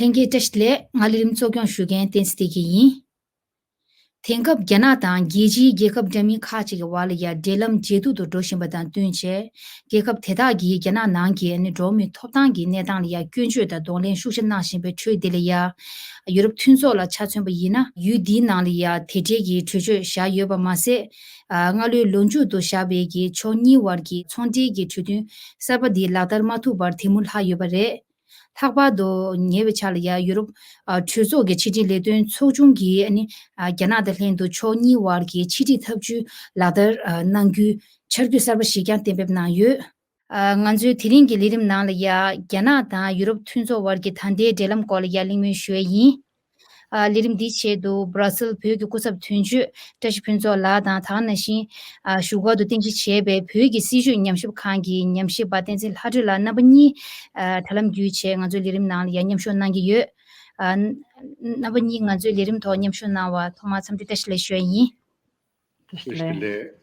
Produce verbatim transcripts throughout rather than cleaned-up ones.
ལྷན་རྒྱས་བཀྲ་ཤིས་བདེ་ལེགས། ང་ལས་རིམ་གཙོ་སྐྱོང་ཞུ་མཁན་བསྟན་འཛིན་བདེ་སྐྱིད་ཡིན། དེང་སྐབས་རྒྱ་ནག་དང་རྒྱལ་སྤྱིའི་རྒྱལ་ཁབ་འདྲ་མིན་ཁག་ཅིག་གི་བར་ལ་ཡ་འབྲེལ་ལམ་ཇེ་སྡུག་ཏུ་འགྲོ་བཞིན་པ་དང་བསྟུན་བྱས། རྒྱལ་ཁབ་དེ་དག་གིས་རྒྱ་ནག་ནང་གི་ཨ་ནི་འགྲོ་བ་མིའི་ཐོབ་ཐང་གི་གནས་སྟངས་ལ་ཡ་སྐྱོན་བརྗོད་དང་གདོང་ལེན་ཤུགས་ཆེ་གནང་བཞིན་པའི་ཁྲོད་འདི་ལ་ཡ། ཡུ་རོབ་མཐུན་ཚོགས་ལ་ཆ་མཚོན་པ་ཡིན་ན། ཡུལ་འདིའི་ནང་ལ་ཡ་དེ་འབྲེལ་གྱི་གྲོས་ཆོད་བཞག་ཡོད་པ་མ་ཟད། ཨ། སྔ་ལོའི་ལོ་མཇུག་ཏུ་བཞག་པའི་གི་ཕྱོགས་གཉིས་བར་གྱི་ཚོང་འབྲེལ་གྱི་གྲོས་མཐུན་གསར་པ་འདི་ལག་བསྟར་མ་ཐུབ་པར་དེ་མུར་ལྷག་ཡོད་པ་རེད། ལྷག་པར་དུ་ཉེ་བའི་ཆར་ལ་ཡ་ཡུ་རོབ་ཨ་གྲོས་ཚོགས་ཀྱི་ཕྱི་འབྲེལ་ལས་དོན་ཚོགས་ཆུང་གིས་ཨ་ནི་ཨ་རྒྱ་ནག་དང་ལྷན་དུ་ཕྱོགས་གཉིས་བར་གྱི་ཕྱི་འབྲེལ་འཐབ་ཇུས་ལག་བསྟར་ཨ་གནང་རྒྱུའི་འཆར་འགོད་གསར་པ་ཞིག་ཀྱང་གཏན་འབེབས་གནང་ཡོད། ཨ་ང་ཚོའི་དེ་རིང་གི་ལས་རིམ་ནང་ལ་ཡ་རྒྱ་ནག་དང་ཡུ་རོབ་མཐུན་ཚོགས་དབར་གྱི་ད་ལྟའི་འབྲེལ་ལམ་སྐོར་ལ་ཡ་གླེང་མོལ་ཞུ་ཡས་ཡིན། ཨ་ལས་རིམ་འདིའི་ཆེད་དུ་སྦྲ་སིལ་བོད་ཀྱི་སྐུ་ཚབ་དོན་གཅོད་བཀྲ་ཤིས་ཕུན་ཚོགས་ལགས་དང་། དེ་ག་ནང་བཞིན་ཨ་བཞུགས་སྒར་དུ་རྟེན་གཞི་བྱས་པའི་བོད་ཀྱི་སྲིད་བྱུས་ཉམས་ཞིབ་ཁང་གི་ཉམས་ཞིབ་པ་བསྟན་འཛིན་ལྷ་སྒྲོལ་ལགས། རྣམ་པ་གཉིས་ཨ་དྲ་ལམ་བརྒྱུད་བྱས་ང་ཚོའི་ལས་རིམ་ནང་ལ་ཡ་མཉམ་ཞུགས་གནང་གི་ཡོད། ཨ་རྣམ་པ་གཉིས་ང་ཚོའི་ལས་རིམ་ཐོག་མཉམ་ཞུགས་གནང་བར་ཐོག་མར་འཚམས་འདྲི་བཀྲ་ཤིས་བདེ་ལེགས་ཞུ་ཡས་ཡིན། བཀྲ་ཤིས་བདེ་ལེགས།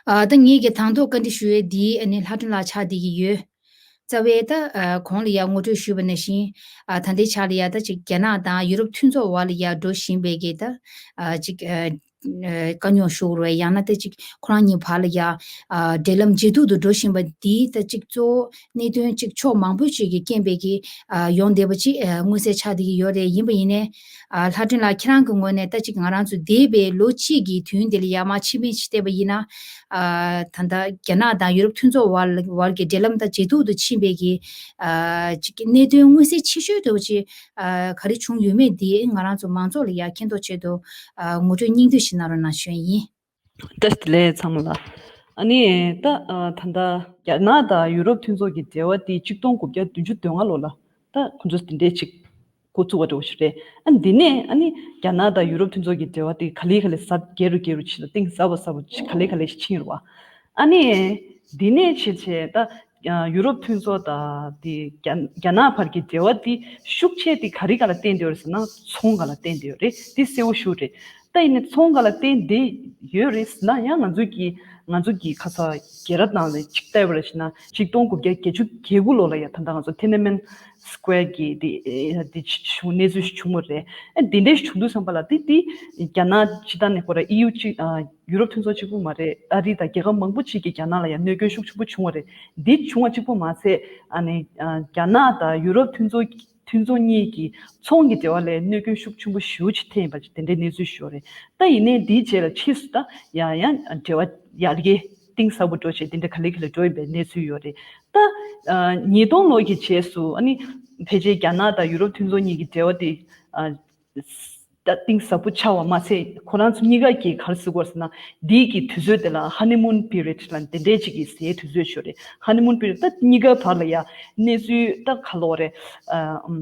ཨ་ད་ངེད་ཀྱིས་དང་ཐོག་བཀའ་འདྲི་ཞུ་ཡས་འདི་ཨ་ནི་ལྷ་སྒྲོན་ལགས་ཆགས་བསྡད་ཀྱི་ཡོད། རྩ་བའི་ད་ཨ་གོང་ལ་ཡ་ངོ་སྤྲོད་ཞུས་པ་ནང་བཞིན། ཨ་ད་ལྟའི་ཆ་ལ་ཡ་ད་ཅིག་རྒྱ་ནག་དང་ཡུ་རོབ་མཐུན་ཚོགས་བར་ལ་ཡ་འགྲོ་བཞིན་པའི་གི་ད་ཨ་ཅིག་ཨ་ཨ་དཀའ་རྙོག་ཞུ་དགོས་རེད། ཡང་ན་ད་ཅིག་ཁོ་རང་གཉིས་བར་ལ་ཡ་ཨ་འབྲེལ་ལམ་ཇེ་སྡུག་ཏུ་འགྲོ་བཞིན་པ་འདི་ད་ཅིག་གཙོ་བོ་གནད་དོན་ཅིག་ཕྱོགས་མང་པོ་ཅིག་གི་རྐྱེན་པས་ཀྱི་ཨ་ཡོང་བསྡད་པ་ཅིག་ཨ་མངོན་གསལ་ཆགས་བསྡད་ཀྱི་ཡོད་རེད། ཡིན་པ་ཡིན་ནའི་ཨ་ལྷ་སྒྲོན་ལགས་ཁྱེད་རང་གི་ངོས་ནས་ད་ཅིག་ང་རང་ཚོ་འདས་པའི་ལོ་གཅིག་གི་དུས་འདི་ལ་ཡར་མར་ཕྱི་མིག་ཅིག་བལྟས་པ་ཡིན་ན། ཨ་ད་ལྟ་རྒྱ་ནག་དང་ཡུ་རོབ་མཐུན་ཚོགས་བར་བར་གྱི་འབྲེལ་ལམ་ད་ཇེ་སྡུག་ཏུ་ཕྱིན་པའི་གི་ཨ་ཅིག་གནད་དོན་མངོན་གསལ་ཆེ་ཤོས་དེ་ཅིག་ཨ་ག་རེ་བྱུང་ཡོད་མེད་འདི་ང་རང་ཚོ་མང་ཚོགས་ལ་ཡར་མཁྱེན་རྟོགས་ཆེད་དུ་ཨ་ངོ་སྤྲོད་སྙིང་བསྡུས་ཤིག་གནང་རོགས་གནང་ཞུ་ཡས་ཡིན། བཀྲ་ཤིས་བདེ་ལེགས་ཚང་མ་ལ། ཨ་ནི་ད་ཨ་ད་ལྟ་རྒྱ་ནག་དང་ཡུ་རོབ་མཐུན་ཚོགས་ཀྱི་འབྲེལ་བ་དེ་གཅིག་སྟོང་དགུ་བརྒྱ་བདུན་ཅུ་དོན་ལྔ་ལོ་ལ་ད་ཁོ་ཚོ་དེ་འདྲའི་ཅིག་འགོ་བཙུགས་པ་འདྲ་བོ་ཞིག་རེད། ཨ་འདི་ནས་ཨ་ནི་རྒྱ་ནག་དང་ཡུ་རོབ་མཐུན་ཚོགས་ཀྱི་འབྲེལ་བ་དེ་ག་ལེ་ག་ལེ་ཟབ་རྒྱས་རུ་རྒྱས་རུ་ཕྱིན་ལ་གཏིང་ཟབ་པ་ཟབ་པ་ཅིག་ག་ལེ་ག་ལེ་ཞིག་ཕྱིན་རུ་བ། ཨ་ནི་འདི་ནས་ཕྱིར་བྱས་ད་ཡུ་རོབ་མཐུན་ཚོགས་དང་དེ་རྒྱ་རྒྱ་ནག་བར་གྱི་འབྲེལ་བ་དེ་ཤུགས་ཆེ་དེ་ག་རེ་ག་ལ་བརྟེན་བསྡད་ཡོད་རེད་ཟེར་ན་ཚོང་ག་ལ་བརྟེན་བསྡད་ཡོད་རེད། དེ་གསལ་བོ་ཞུ་རེད། ད་ཡིན་ནའི་ཚོང་ག་ལ་བརྟེན་བསྡད་ཡོད་རེད་ཟེར་ན་ཡང་ང་ཚོ་གི་ང་ཚོ་གི་ཁ་ས་རྒྱལ་རབས་ནང་ལ་ཅིག་བལྟས་པ་རེད་ཟེར་ན་གཅིག་སྟོང་དགུ་བརྒྱ་བརྒྱད་ཅུ་གྱ་དགུ་ལོ་ལ་ཡ་ད་ལྟ་ང་ཚོ་ཐེན་ཨན་མེན་སི་ཀོ་ཝེར་གྱི་དེ་དེ་བྱུང་གནས་ཚུལ་ཞིག་བྱུང་བ་རེད། ཨ་དེ་འདྲས་ཞིག་བྱུང་དུས་ཙམ་པ་ལ་དེ་དེ་རྒྱ་ནག་སྤྱི་བཏང་ནས་ཁོ་ར་ཨི་ཡུ་གཅིག་ཨ་ཡུ་རོབ་མཐུན་ཚོགས་གཅིག་པུ་མ་རེད། ཨ་རི་དང་རྒྱལ་ཁབ་མང་པོ་ཅིག་གིས་རྒྱ་ནག་ལ་ཡ་གནོད་སྐྱོན་ཤུགས་ཆེན་པོ་བྱུང་བ་རེད། འདི་བྱུང་བ་གཅིག་པུ་མ་ཟད་ཨ་ནི་ཨ་རྒྱ་ནག་དང་ཡུ་རོབ་མཐུན་ཚོགས་མཐུན་ཚོགས་གཉིས་ཀྱི་ཚོང་གི་འབྲེལ་བ་ལ་གནོད་སྐྱོན་ཤུགས་ཆེན་པོ་ཞེ་པོ་ཅིག་ཐེབས་ཡིན་པ་ཅིག་དེ་འདྲའི་གནས་ཚུལ་ཞིག་ཡོད་རེད། ད་ཡིན་ནའི་འདིའི་རྗེས་ལ་ཕྱིས་སུ་ད་ཡང་ཡང་འབྲེལ་བ་ཡར་རྒྱས་གཏིང་ཟབ་པོ་འགྲོ་བྱས་དེ་འདྲ་ག་ལེ་ག་ལེ་འགྲོ་ཡིན་པའི་གནས་ཚུལ་ཡོད་རེད། ད་ཨ་ཉིས་སྟོང་ལོ་གི་རྗེས་སུ་ཨ་ནི་ཕལ་ཆེར་རྒྱ་ནག་དང་ཡུ་རོབ་མཐུན་ཚོགས་གཉིས་ཀྱི་འབྲེལ་བ་དེ་ཨ་ད་གཏིང་ཟབ་པོ་ཆགས་པ་མ་ཟད་ཁོ་རང་ཚོ་གཉིས་ཀ་གིས་ག་རེ་ཟེར་གྱི་ཡོད་ཟེར་ན་འདིའི་གི་དུས་ཚོད་དེ་ལ་ཧ་ནི་མུན་པི་རི་ཡོད་ལ་དེ་འདྲའི་ཅིག་གི་ཟས་དུས་ཚོད་ཞིག་ཡོད་རེད། ཧ་ནི་མུན་པི་རི་ཡོད་ད་གཉིས་ཀ་བར་ལ་ཡ་གནས་ཚུལ་ད་ག་ལབ་དགོས་རེད། ཨ་ཨམ།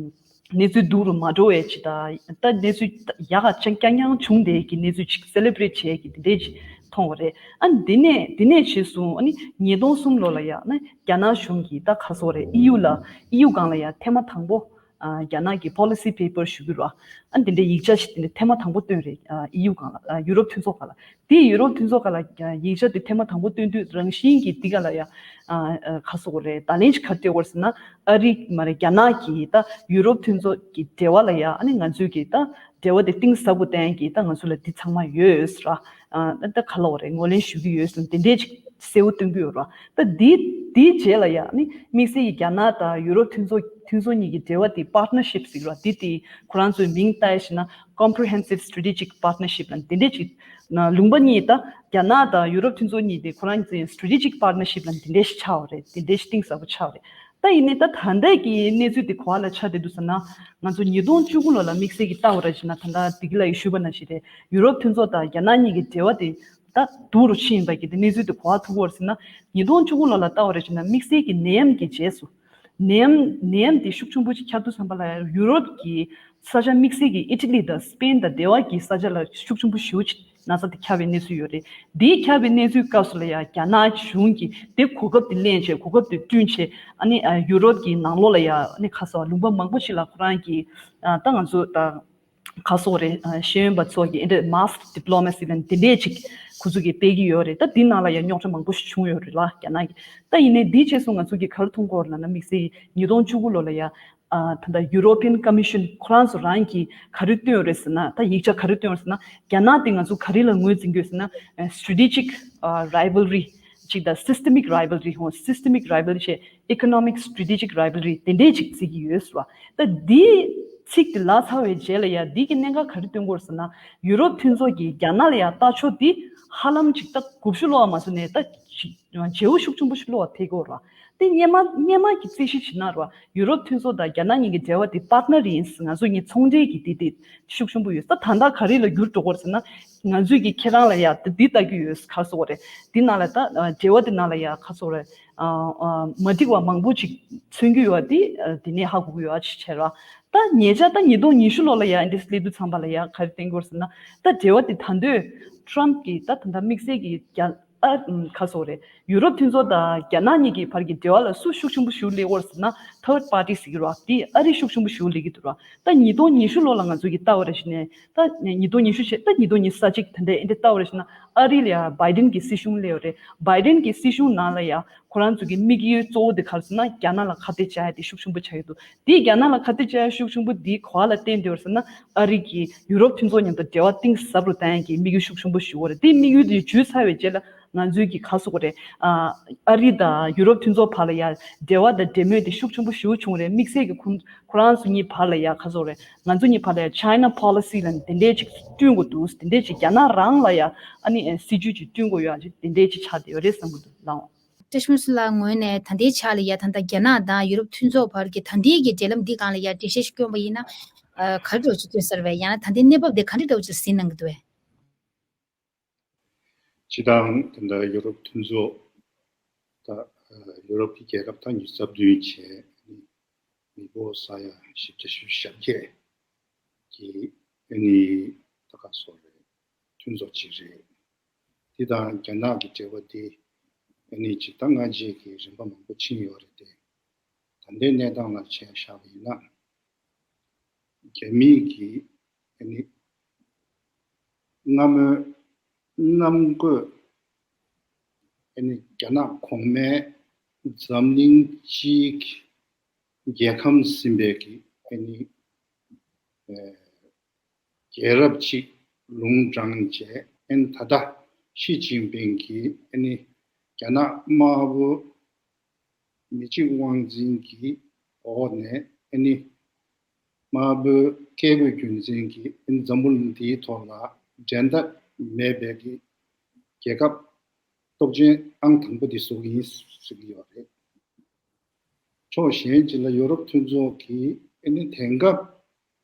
གནས་ཚུལ་སྡུག་རུ་མ་འགྲོ་བའི་ཅིག་དང་ད་གནས་ཚུལ་ཡག་ག་རྐྱང་རྐྱང་བྱུང་བསྡད་ཀྱི་གནས་ཚུལ་ཅིག་སེ་ལེ་བྷི་རེ་ཊི་བྱེད་ཀྱི་དེ་འདྲས་ཅིག་མཐོང་བ་རེད། ཨ་འདི་ནས་འདི་ནས་བྱས་སོང་ཨ་ནི་ཉིས་སྟོང་གསུམ་ལོ་ལ་ཡ་ཨ་ནི་རྒྱ་ནག་གཞུང་གིས་ད་ག་རེ་ཟེར་དགོས་རེད། ཨི་ཡུ་ལ་ཨི་ཡུ་སྒང་ལ་ཡ་ཐེངས་མ་དང་པོ་ཨ་རྒྱ་ནག་གི་པོ་ལི་སི་པེ་པར་ཞུ་གི་རེད། ཨ་འདི་འདྲའི་ཡིག་ཆ་ཞིག་དེ་འདྲ་ཐེངས་མ་དང་པོ་བཏོན་རེད། ཨ་ཨི་ཡུ་སྒང་ལ་ཨ་ཡུ་རོབ་མཐུན་ཚོགས་སྒང་ལ། དེ་ཡུ་རོབ་མཐུན་ཚོགས་སྒང་ལ་ཡིག་ཆ་དེ་ཐེངས་མ་དང་པོ་བཏོན་དུས་རང་བཞིན་གྱིས་འདི་ག་ལ་ཡ་ཨ་ཨ་ག་རེ་ཟེར་དགོས་རེད། བརྡ་ལན་ཞིག་ག་རེ་སྤྲད་ཡོད་ཟེར་ན་ཨ་རི་མ་རེད་རྒྱ་ནག་གིས་ད་ཡུ་རོབ་མཐུན་ཚོགས་ཀྱི་འབྲེལ་བ་ལ་ཡ་ཨ་ནི་ང་ཚོས་ཀྱི་ད་འབྲེལ་བ་དེ་གཏིང་ཟབ་པོ་བསྟན་གྱི་ད་ང་ཚོ་ལ་འདི་ཚང་མ་ཡོད་ཟེར་ར། ཨ་ད་ག་ལབ་དགོས་རེད། ངོས་ལེན་ཞུ་གི་ཡོད་ཟེར་དེ་འདྲས་ཅིག་གསལ་བོ་སྟོན་གྱི་ཡོད་ར། ད་འདི་འདིའི་རྗེས་ལ་ཡ་ཨ་ནི་དམིགས་བསལ་གྱི་རྒྱ་ནག་དང་ཡུ་རོབ་མཐུན་ཚོགས་མཐུན་ཚོགས་གཉིས་ཀྱི་འབྲེལ་བ་དེ་པར་ཊ་ནར་ཤིབ་ཟེར་གྱི་ར། འདི་དེ་ཁོ་རང་ཚོའི་མིང་བཏགས་ཡ་ཞིག་ན། Comprehensive Strategic Partnership ལ་འདི་འདྲས་ཅིག་ན་ལུང་པ་གཉིས་ད་རྒྱ་ནག་དང་ཡུ་རོབ་མཐུན་ཚོགས་གཉིས་དེ་ཁོ་རང་ཚོའི་Strategic Partnership ལ་འདི་འདྲས་ཤིག་ཆགས་པ་རེད། འདི་འདྲས་ཤིག་གཏིང་ཟབ་པོ་ཆགས་པ་རེད། ད་ཡིན་ནའི་ད་ད་ལྟའི་གི་གནས་ཚུལ་དེ་ག་པ་ལ་ཆགས་བསྡད་འདུག་ཟེར་ན། ང་ཚོ་ཉིས་སྟོང་བཅུ་དགུ་ལོ་ལ་དམིགས་བསལ་གྱི་ལྟ་བ་ར་བྱས་ན་ད་ལྟ་འདི་གི་ལ་ཡི་ཞུས་པ་ནང་བཞིན་རེད། ཡུ་རོབ་མཐུན་ཚོགས་དང་རྒྱ་ནག་གཉིས་ཀྱི་འབྲེལ་བ་དེ་ད་སྡུག་རུ་ཕྱིན་པ་གི་དེ་གནས་ཚུལ་དེ་ག་པ་ཐུག་གི་ཡོད་ཟེར་ན། ཉིས་སྟོང་བཅུ་དགུ་ལོ་ལ་ལྟ་བ་ར་བྱས་ན་དམིགས་བསལ་གྱི་ནད་ཡམས་ཀྱི་རྗེས་སུ། ནད་ཡམས་ནད་ཡམས་དེ་ཤུགས་ཆེན་པོ་ཅིག་ཁྱབ་དུས་ཙམ་པ་ལ་ཡུ་རོབ་ཀྱི་ས་ཆ་དམིགས་བསལ་གྱི་ཨི་ཊ་ལི་དང་སི་པེན་དང་དེ་བ་གི་ས་ཆ་ལ་ཤུགས་ཆེན་པོ་ཞེ་པོ་ཅིག་ན་ཚ་དེ་ཁྱབ་པའི་གནས་ཚུལ་ཡོད་རེད། དེའི་ཁྱབ་པའི་གནས་ཚུལ་སྐབས་སུ་ལ་ཡང་རྒྱ་ནག་གཞུང་གིས་དེ་གོ་སྐབས་དེ་ལེན་བྱས་གོ་སྐབས་དེ་བསྐྲུན་བྱས་ཨ་ནི་ཡུ་རོབ་ཀྱི་ནང་ལོགས་ལ་ཡང་ཨ་ནི་ཁ་ས་ལུང་པ་མང་པོ་ཅིག་ལ་ཁོ་རང་གིས་ད་ང་ཚོ་ད། ག་སོགས་རེད། ཤེས་ཡོན་པ་ཚོ་གི་ཨེ་འདྲ་mask diplomacy ལ་འདི་འདྲས་ཅིག་ཁོ་ཚོ་གི་སྤེལ་གི་ཡོད་རེད། ད་འདི་ནང་ལ་ཡང་རྙོག་དྲ་མང་པོ་ཞིག་བྱུང་ཡོད་རེད་ལ། རྒྱ་ནག་གི་ད་ཡིན་ནའི་འདིའི་རྗེས་སུ་ང་ཚོ་གི་ག་རེ་མཐོང་གི་ཡོད་རེད་ལབ་ན། དམིགས་བསལ་ཉིས་སྟོང་བཅུ་དགུ་ལོ་ལ་ཡ་ད་ལྟ་European Commission ཁོ་རང་ཚོ་རང་གིས་ག་རེ་བཏོན་ཡོད་རེད་ཟེར་ན། ད་ཡིག་ཆ་ག་རེ་བཏོན་ཡོད་རེད་ཟེར་ན། རྒྱ་ནག་དེ་ང་ཚོ་ག་རེ་ལ་ངོས་འཛིན་གྱི་ཡོད་ཟེར་ན། strategic rivalry ཅིག་དང་systemic rivalry ཧོ། systemic rivalry ཞེས་economic strategic rivalry དེ་འདྲས་ཅིག་བརྩི་གི་ཡོད་ཟེར་བ། ད་འདིའི་ཚིག་དེ་ལབ་ཚར་བའི་རྗེས་ལ་ཡ་འདི་གི་གནད་འགག་ག་རེ་སྟོན་གྱི་ཡོད་རེད་ཟེར་ན། ཡུ་རོབ་མཐུན་ཚོགས་ཀྱིས་རྒྱ་ནག་ལ་ཡ་ལྟ་ཕྱོགས་འདི་ཧ་ལམ་ཅིག་ད་དགུ་བཅུ་ལོ་བ་མ་སོང་ནས་ད་ཅིག་བརྗེ་བོ་ཤུགས་ཆེན་པོ་ཞིག་བློ་བ་ཐེབས་ཀྱི་ཡོད་རེད་བ། དེ་སྔོན་མ་སྔོན་མ་གི་རྩིས་གཞི་བྱས་ན་རེད་བ། ཡུ་རོབ་མཐུན་ཚོགས་དང་རྒྱ་ནག་གཉིས་ཀྱི་འབྲེལ་བ་དེ་partner ཡིན། ང་ཚོ་གཉིས་ཚོང་འབྲེལ་གྱི་དེ་དེ་ཤུགས་ཆེན་པོ་ཡོད། ད་ད་ལྟ་ག་རེ་ལ་འགྱུར་འགྲོ་གི་ཡོད་རེད་ཟེར་ན། ང་ཚོས་ཀྱི་ཁྱེད་རང་ལ་ཡ་འདི་ལྟ་གི་ཡོད། ག་རེ་ཟེར་དགོས་རེད། འདི་ནང་ལ་ད་འབྲེལ་བ་འདི་ནང་ལ་ཡ་ག་རེ་ཟེར་དགོས་རེད། མ་འགྲིག་པ་མང་པོ་ཅིག་མཚོན་གྱི་ཡོད་པ་འདི་འདི་ནས་ཧ་གོ་གི་ཡོད་པ་ཅིག་བྱས་ར། ད་ཉེ་ཆར་ད་ཉིས་སྟོང་ཉི་ཤུ་ལོ་ལ་ཡ་འདི་སླེབས་དུས་ཙམ་པ་ལ་ཡ་ག་རེ་བསྟན་གྱི་ཡོད་རེད་ཟེར་ན། ད་འབྲེལ་བ་འདི་ད་འདོད་Trump གིས་ད་ད་ལྟ་དམིགས་བསལ་གྱི་རྒྱ་ཨ་ཨམ་ག་རེ་ཟེར་དགོས་རེད། ཡུ་རོབ་མཐུན་ཚོགས་དང་རྒྱ་ནག་གཉིས་ཀྱི་བར་གྱི་འབྲེལ་བ་ལ་སུ་ཤུགས་ཆེན་པོ་ཞིག་སླེབས་ཀྱི་ཡོད་རེད་ཟེར་ན། third party ཟེར་གྱི་རེད་བ། དེ་ཨ་རི་ཤུགས་ཆེན་པོ་ཞིག་སླེབས་ཀྱི་འདུག་ར། ད་ཉིས་སྟོང་ཉི་ཤུ་ལོ་ལ་ང་ཚོ་གིས་ལྟ་བ་རེད་ཟེར་ན། ད་ཉིས་སྟོང་ཉི་ཤུ་བྱས། ད་ཉིས་སྟོང་ཉི་ཤུ་རྩ་གཅིག་ད་ལྟའི་ཨེ་འདྲ་ལྟ་བ་རེད་ཟེར་ན། ཨ་རི་ལ་ཡ་བྷའི་ཌེན་གྱི་སྲིད་གཞུང་སླེབས་ཡོད་རེད། བྷའི་ཌེན་གྱི་སྲིད་གཞུང་ནང་ལ་ཡ་ཁོ་རང་ཚོ་གི་དམིགས་ཡུལ་གཙོ་བོ་དེ་ག་རེ་ཟེར་ན། རྒྱ་ནག་ལ་ཁ་གཏད་བཅག་ཡ་དེ་ཤུགས་ཆེན་པོ་ཆགས་ཀྱི་འདུག་དེ་རྒྱ་ནག་ལ་ཁ་གཏད་བཅག་ཡ་ཤུགས་ཆེན་པོ་དེ་ག་བ་ལ་བརྟེན་བསྡད་ཡོད་རེད་ཟེར་ན། ཨ་རི་གིས་ཡུ་རོབ་མཐུན་ཚོགས་མཉམ་དུ་འབྲེལ་བ་གཏིང་ཟབ་རུ་བཏང་ཡ་གི་དམིགས་ཡུལ་ཤུགས་ཆེན་པོ་ཞིག་ཡོད་རེད། དེ་དམིགས་ཡུལ་དེ་འཇུས་ཚར་བའི་རྗེས་ལ་ང་ཚོའི་གི་ག་རེ་ཟེར་དགོས་རེད། ཨ་ཨ་རི་དང་ཡུ་རོབ་མཐུན་ཚོགས་བར་ལ་ཡ་འབྲེལ་བ་དང་འབྲེལ་མོལ་དེ་ཤུགས་ཆེན་པོ་ཞེ་པོ་བྱུང་རེད། དམིགས་བསལ་གྱི་ཁོང་ཁོ་རང་ཚོ་གཉིས་བར་ལ་ཡ་ག་རེ་ཟེར་དགོས་རེད། ང་ཚོ་གཉིས་བར་ལ་ཡ་China policy ལབ་ནས་དེ་འདྲས་ཅིག་བསྐྲུན་དགོས་འདུག་དེ་འདྲས་ཅིག་རྒྱ་ནག་རང་ལ་ཡ་ཨ་ནི་ཨེ་སྲིད་ཇུས་ཅིག་བསྐྲུན་དགོས་ཡ་ཅིག་དེ་འདྲས་ཅིག་ཆགས་བསྡད་ཡོད་རེད་བསམ་གྱི་འདུག་ལགས། བཀྲ་ཤིས་ལགས་ངོས་ནས་ད་ལྟའི་ཆ་ལ་ཡ་ད་ལྟ་རྒྱ་ནག་དང་ཡུ་རོབ་མཐུན་ཚོགས་བར་གྱི་ད་ལྟའི་གི་འབྲེལ་ལམ་འདི་སྒང་ལ་ཡ་འགྲེལ་བཤད་ཞིག་བསྐྱོན་པ་ཡིན་ན། ཨ་ག་རེ་འདྲ་ཅིག་བསྐྱོན་ས་རེད་པས། ཡང་ན་ད་ལྟའི་གནས་བབ་དེ་ག་འདྲ་འདྲ་བོ་ཅིག་གཟིགས་གནང་གི་འདུག་པས། སྤྱིར་བཏང་ད་ལྟ་ཡུ་རོབ་མཐུན་ཚོགས་ད་ཡུ་རོབ་ཀྱི་རྒྱལ་ཁབ་ད་ཉི་ཤུ་རྩ་བདུན་བྱས། མི་འབོར་ས་ཡ་བཞི་བརྒྱ་ཞེ་བརྒྱད་ཀྱི་ཨ་ནི་ད་ག་སོགས་རེད། མཐུན་ཚོགས་ཅིག་རེད། དེ་དང་རྒྱ་ནག་གི་འབྲེལ་བ་དེ་ཨ་ནི་ཇི་ལྟར་སྔ་རྗེས་ཀྱི་རིམ་པ་མང་པོ་ཕྱིན་ཡོད་རེད་དེ། ད་ལྟའི་གནས་སྟངས་ལ་ཆ་བཞག་པ་ཡིན་ན། རྒྱ་མིའི་གི་ཨ་ནི་སྔ་མོའི་གནམ་བསྐོས་ཨ་ནི་རྒྱ་ནག་གོང་མའི་འཛམ་གླིང་སྤྱིའི་རྒྱལ་ཁམས་ཟིན་པའི་གི་ཨ་ནི་ཨ་རྒྱལ་རབས་ཅིག་ལུང་དྲངས་བྱས། ཨ་ནི་ད་ལྟ་ཞི་ཅིན་ཕིང་གིས་ཨ་ནི་རྒྱ་ནག་དམར་པོ་མི་གཅིག་དབང་འཛིན་གྱི་འོག་ནས་ཨ་ནི་དམར་པོའི་བཀས་བཀོད་རྒྱུད་འཛིན་གྱི་ཨ་ནི་འཛམ་བུ་གླིང་འདིའི་ཐོག་ལ་འགྲན་ཟླ་མེད་པའི་གི་རྒྱལ་ཁབ་སྟོབས་ཆེན་ཨང་དང་པོ་འདི་བཟོ་གི་ཡིན་ཟེར་གྱི་ཡོད་རེད། ཕྱོགས་གཞན་གཅིག་ལ་ཡོ་རོབ་མཐུན་ཚོགས་ཀྱིས་ཨ་ནི་དེང་སྐབས་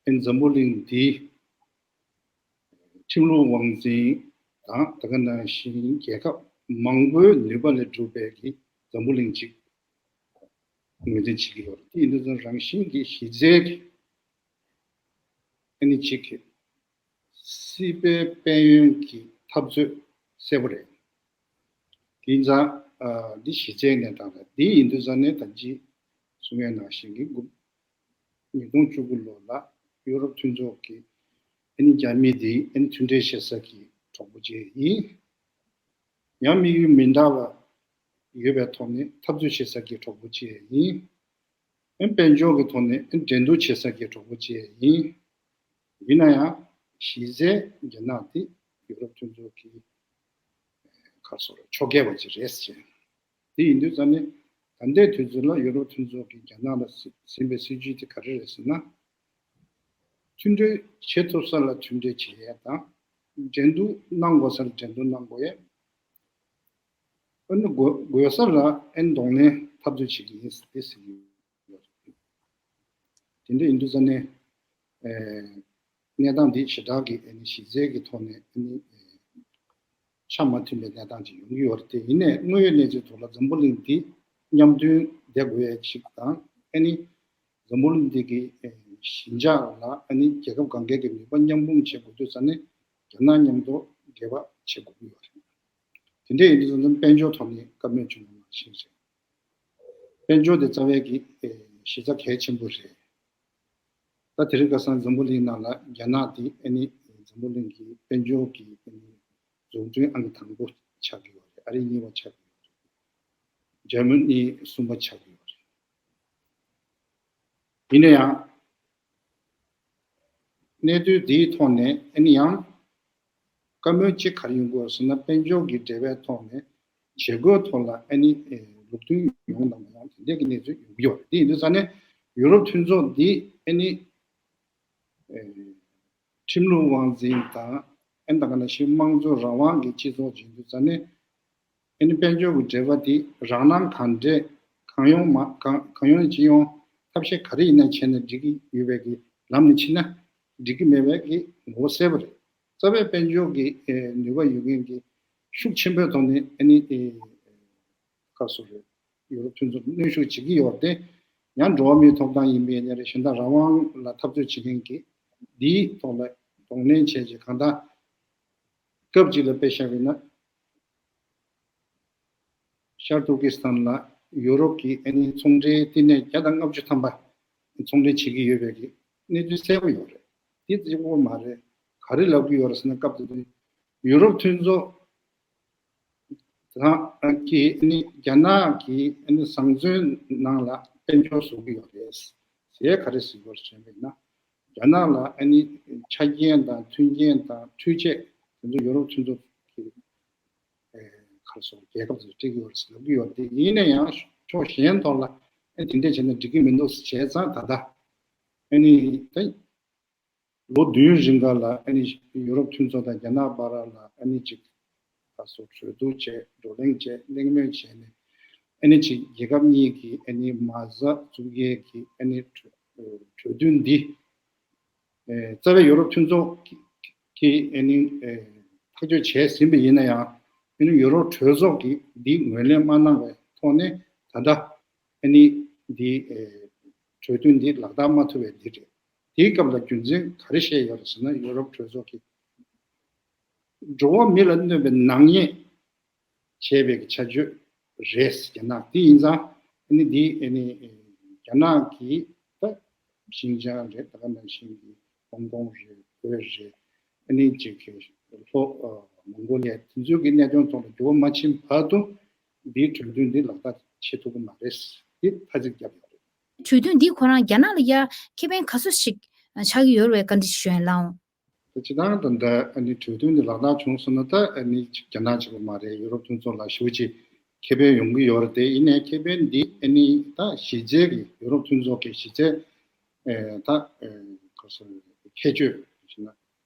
ཨ་ནི་འཛམ་བུ་གླིང་འདིའི་ཁྲིམས་ལུགས་དབང་འཛིན་དང་དེ་ག་ནང་བཞིན་རྒྱལ་ཁབ་མང་པོའི་ནུས་པ་ལས་གྲུབ་པའི་གི་འཛམ་བུ་གླིང་གཅིག་ངོས་འཛིན་བྱེད་ཀྱི་ཡོད་རེད། དེ་ཡིན་དུས་ཙང་རང་བཞིན་གྱི་གཞི་རྩའི་གི་ཨ་ནི་གཅིག་གི་སྲིད་པའི་དཔལ་ཡོན་གྱི་འཐབ་རྩོད་གསལ་པོ་རེད། དེ་ཡིན་ཙང་ཨ་འདི་གཞི་རྩའི་གནས་སྟངས་རེད། དེ་ཡིན་དུས་ཙང་ནས་ད་ཅི་གསུང་ཡས་ནང་བཞིན་གྱི་འགོ་ཉིས་སྟོང་བཅུ་དགུ་ལོ་ལ་ཡོ་རོབ་མཐུན་ཚོགས་ཀྱི་ཨ་ནི་རྒྱ་མི་དེ་ཨ་ནི་མཐུན་འབྲེལ་བྱེད་ས་ཀྱི་གྲོགས་པོ་བཅས་ཡིན། ཡང་དམིགས་ཡུལ་མི་འདྲ་བ་ཡོད་པའི་ཐོག་ནས་འཐབ་རྩོད་བྱེད་ས་ཀྱི་གྲོགས་པོ་བཅས་ཡིན། ཨ་ནི་དཔལ་འབྱོར་གྱི་ཐོག་ནས་ཨ་ནི་འགྲན་བསྡུར་བྱེད་ས་ཀྱི་གྲོགས་པོ་བཅས་ཡིན། ཡིན་ན་ཡང་གཞི་རྩའི་རྒྱ་ནག་དེ་ཡོ་རོབ་མཐུན་ཚོགས་ཀྱི་ག་རེ་ཟེར་ཕྱོགས་འགལ་བ་ཅིག་རེད་ཟེར། དེ་ཡིན་དུས་ཙང་ནས་ད་ལྟའི་དུས་ཚོད་ལ་ཡོ་རོབ་མཐུན་ཚོགས་ཀྱིས་རྒྱ་ནག་ལ་ཟིན་པའི་སྲིད་ཇུས་དེ་ག་རེ་རེད་ཟེར་ན། མཐུན་འབྲེལ་བྱེད་ཐུབ་ས་ལ་མཐུན་འབྲེལ་བྱེད་ཡས་དང་། འགྲན་བསྡུར་གནང་དགོས་ས་ལ་འགྲན་བསྡུར་གནང་དགོས་ཡས། ཨ་ནི་དགོས་དགོས་ས་ལ་ཨ་ནི་གདོང་ལེན་འཐབ་རྩོད་བྱེད་ཀྱི་ཡིན་ཟེར་ཏེ་ཟེར་གྱི་ཡོད་རེད། དེ་འདྲ་ཡིན་དུས་ཙང་ནས་ཨེ་གནས་སྟངས་འདི་ཞེ་དྲག་གི་ཨ་ནི་གཞི་རྩའི་གི་ཐོག་ནས་ཨ་ནི་ཨེ་ཆ་མ་མཐུན་པའི་གནས་སྟངས་ཅིག་ཡོང་གི་ཡོད་རེད་དེ། ཡིན་ནའི་དངོས་ཡོད་གནས་ཚུལ་ཐོག་ལ་འཛམ་བུ་གླིང་འདི་མཉམ་མཐུན་བསྡད་དགོས་ཡ་ཅིག་དང་། ཨ་ནི་འཛམ་བུ་གླིང་འདི་གི་ཨེ་ཞི་འཇགས་ལ་ཨ་ནི་རྒྱལ་ཁབ་གང་གའི་གི་ནུས་པ་མཉམ་སྤུངས་བྱེད་དགོས་དུས་ཙང་ནས་རྒྱ་ནག་མཉམ་དུ་འབྲེལ་བ་བྱེད་དགོས་ཀྱི་ཡོད་རེད། དེ་འདྲ་ཡིན་དུས་ཙང་ནས་དཔལ་འབྱོར་ཐོག་ནས་བཀའ་མོལ་བྱུང་བ་ནང་བཞིན་རེད། དཔལ་འབྱོར་དེ་རྩ་བའི་གི་ཨེ་གཞི་རྩ་གལ་ཆེན་པོ་རེད། ད་ ད་དེ་རིང་ཁ་སང་འཛམ་བུ་གླིང་ནང་ལ་རྒྱ་ནག་དེ་ཨ་ནི་འཛམ་བུ་གླིང་གི་དཔལ་འབྱོར་གྱི་ཨ་ནི་འཛུགས་སྐྲུན་ཨང་ཀི་དང་པོ་ཆགས་ཀྱི་ཡོད་རེད། ཨ་རི་གཉིས་པ་ཆགས་ཀྱི་ཡོད་རེད། འཇར་མ་ནི་གསུམ་པ་ཆགས་ཀྱི་ཡོད་རེད། ཡིན་ན་ཡང་། གནད་དོན་འདིའི་ཐོག་ནས་ཨ་ནི་ཡང་། བཀའ་མོལ་གཅིག་ག་རེ་ཡོང་གི་ཡོད་ཟེར་ན། དཔལ་འབྱོར་གྱི་འབྲེལ་བའི་ཐོག་ནས་བྱེད་སྒོའི་ཐོག་ལ་ཨ་ནི་ལུགས་མཐུན་ཡོང་དང་མ་ཡོང་དེ་འདྲས་ཀྱི་གནས་ཚུལ་ཡོང་གི་ཡོད་རེད། དེ་ཡིན་དུས་ཙང་ནས་ཡུ་རོབ་མཐུན་ཚོགས་འདི་ཨ་ནི་ཁྲིམས་ལུགས་དབང་འཛིན་དང་ཨ་ནི་ད་ག་ནང་བཞིན་དམངས་གཙོ་རང་དབང་གི་སྤྱི་ཚོགས་ཅིག་ཡིན་དུས་ཙང་ནས། ཨ་ནི་དཔལ་འབྱོར་གྱི་འབྲེལ་བ་དེ་རང་སྣང་གང་འདྲས་གང་ཡོང་མ་གང་གང་ཡོང་ཅི་ཡོང་ཐབས་ཤེས་ག་རེ་ཡིན་ན་བྱས་ནས་འགྲིག་གི་ཡོད་པའི་གི་ལམ་ནས་ཕྱིན་ན་འགྲིག་གི་མེད་པའི་གི་ངོ་བོ་གསལ་པོ་རེད། རྩ་བའི་དཔལ་འབྱོར་གྱི་ཨེ་ནུས་པ་ཡོད་མཁན་གྱི་ཤུགས་ཆེན་པོའི་ཐོག་ནས་ཨ་ནི་ཨེ་ག་སོ་རེད། ཡུ་རོབ་མཐུན་ཚོགས་གནོན་ཤུགས་བྱེད་ཀྱི་ཡོད་དེ། ཡང་འགྲོ་བ་མིའི་ཐོབ་ཐང་ཡིན་པའི་ནས་རེད། གཞན་དག་རང་དབང་ལ་འཐབ་རྩོད་བྱེད་མཁན་གྱི་འདིའི་ཐོག་ལ་གདོང་ལེན་བྱས་རྗེས་གང་ལྟར་སྐབས་གཅིག་ལ་དཔེ་བཞག་པ་ཡིན་ན། ཤར་ཏུར་ཀི་སི་ཐན་ལ་ཡུ་རོབ་ཀྱི་ཨ་ནི་ཚོང་འབྲེལ་བསྟི་གནས་བརྒྱ་དང་ལྔ་བཅུ་ཐམ་པ་ཚོང་འབྲེལ་བྱེད་ཀྱི་ཡོད་པའི་གི་གནས་ཚུལ་གསལ་པོ་ཡོད་རེད། དེ་གཅིག་པོ་མ་རེད། ག་རེ་ལབ་ཀྱི་ཡོད་རེད་ཟེར་ན། སྐབས་དེ་དུས་ཡུ་རོབ་མཐུན་ཚོགས་དང་གི་ཨ་ནི་རྒྱ་ནག་གི་ཨ་ནི་བཟང་བཙོན་ནང་ལ་དཔལ་འབྱོར་བཟོ་གི་ཡོད་རེད་ཟེར། ག་རེ་ཟེར་དགོས་རེད་ཟེར་བ་ཡིན་ན། རྒྱ་ནག་ལ་ཨ་ནི་ཆ་རྐྱེན་དང་མཐུན་རྐྱེན་དང་འཕྲུལ་ཆས་དེ་ཚོ་ཡུ་རོབ་མཐུན་ཚོགས་ཀྱི་ཨེ་ག་རེ་ཟེར། རྒྱལ་ཁབ་ཚོས་སྤྲད་ཀྱི་ཡོད་རེད་ཟེར་ལབ་ཀྱི་ཡོད་རེད། དེ་ཡིན་ན་ཡང་ཕྱོགས་གཞན་ཐོག་ལ་ཨེ་དེ་འདྲས་བྱས་ན་འགྲིག་གི་མི་འདུག་ཟེར་བྱས་ཙང་། ད་ལྟ་ཨ་ནི་ད་ལོ་བདུན་རིང་ག་ལ་ཨ་ནི་ཡུ་རོབ་མཐུན་ཚོགས་དང་རྒྱ་ནག་བར་ལ་ཨ་ནི་ཅིག་ད་སོ་གྲོས་བསྡུར་བྱས། བགྲོ་གླེང་བྱས། གླེང་མོལ་བྱས་ནས་ཨ་ནི་ཅིག་རྒྱལ་ཁབ་གཉིས་ཀྱི་ཨ་ནི་མ་རྩ་འཛུགས་ཡས་ཀྱི་ཨ་ནི་གྲོས་གྲོས་མཐུན་འདི། ཨེ་རྩ་བའི་ཡུ་རོབ་མཐུན་ཚོགས་ཀྱིས་ཨ་ནི་ཨེ་ཐག་གཅོད་བྱས་ཟིན་པ་ཡིན་ན་ཡང་། ཨ་ནི་ཡུ་རོབ་གྲོས་ཚོགས་ཀྱིས་འདི་ངོས་ལེན་མ་གནང་བའི་ཐོག་ནས་ད་ལྟ་ཨ་ནི་འདི་ཨེ་གྲོས་མཐུན་འདི་ལག་བསྟར་མ་ཐུབ་པའི་འདི་རེད། དེའི་སྐབས་ལ་རྒྱུ་མཚན་ག་རེ་བཤད་ཡོད་རེད་ཟེར་ན། ཡུ་རོབ་གྲོས་ཚོགས་ཀྱིས་འགྲོ་བ་མི་ལ་གནོད་པའི་ནག་ཉེས་བྱས་པའི་ཆ་བཅོས་རེད། རྒྱ་ནག་དེ་ཡིན་ཙང་ཨ་ནི་འདི་ཨ་ནི་རྒྱ་ནག་གིས་ད་ཤིན་ཅང་རེད། ད་ག་ནང་བཞིན་གྱི་ཧོང་ཀོང་རེད། བོད་རེད། ཨ་ནི་ཅིག་གི་ལྷོ་ཨ་མོང་གོ་ལི་ཡ་དེ་ཚོའི་གི་གནད་དོན་ཐོག་ལ་འགྱུར་བ་མ་ཕྱིན་བར་དུ་འདིའི་གྲོས་མཐུན་འདི་ལག་བསྟར་བྱེད་ཐུབ་ཀྱི་མ་རེད། འདི་ཐ་ཚིག་བརྒྱབ་ཡོད་རེད། གྲོས་མཐུན་འདི་ཁོ་རང་རྒྱ་ནག་ལ་ཡ་ཁེ་ཕན་ག་ཚོད་ཞིག་ཆགས་ཀྱི་ཡོད་རེད་བཀའ་འདྲི་ཞུ་ཡ་ཡིན་ལགས། སྤྱིར་བཏང་ད་ལྟ་ཨ་ནི་གྲོས་མཐུན་འདི་ལག་བསྟར་བྱུང་སོང་ན། ད་ཨ་ནི་རྒྱ་ནག་གཅིག་པོ་མ་རེད། ཡུ་རོབ་མཐུན་ཚོགས་ལ་ཞེ་པོ་ཅིག་ཁེ་ཕན་ཡོང་གི་ཡོད་རེད་དེ། ཡིན་ནའི་ཁེ་ཕན་འདི་ཨ་ནི་ད་གཞི་རྩའི་གི་ཡུ་རོབ་མཐུན་ཚོགས་ཀྱི་གཞི་རྩའི་ཨེ་ད་ཨེ་ག་རེ་ཟེར། ཁྱད་ཆོས་ཞེ་ན་རང་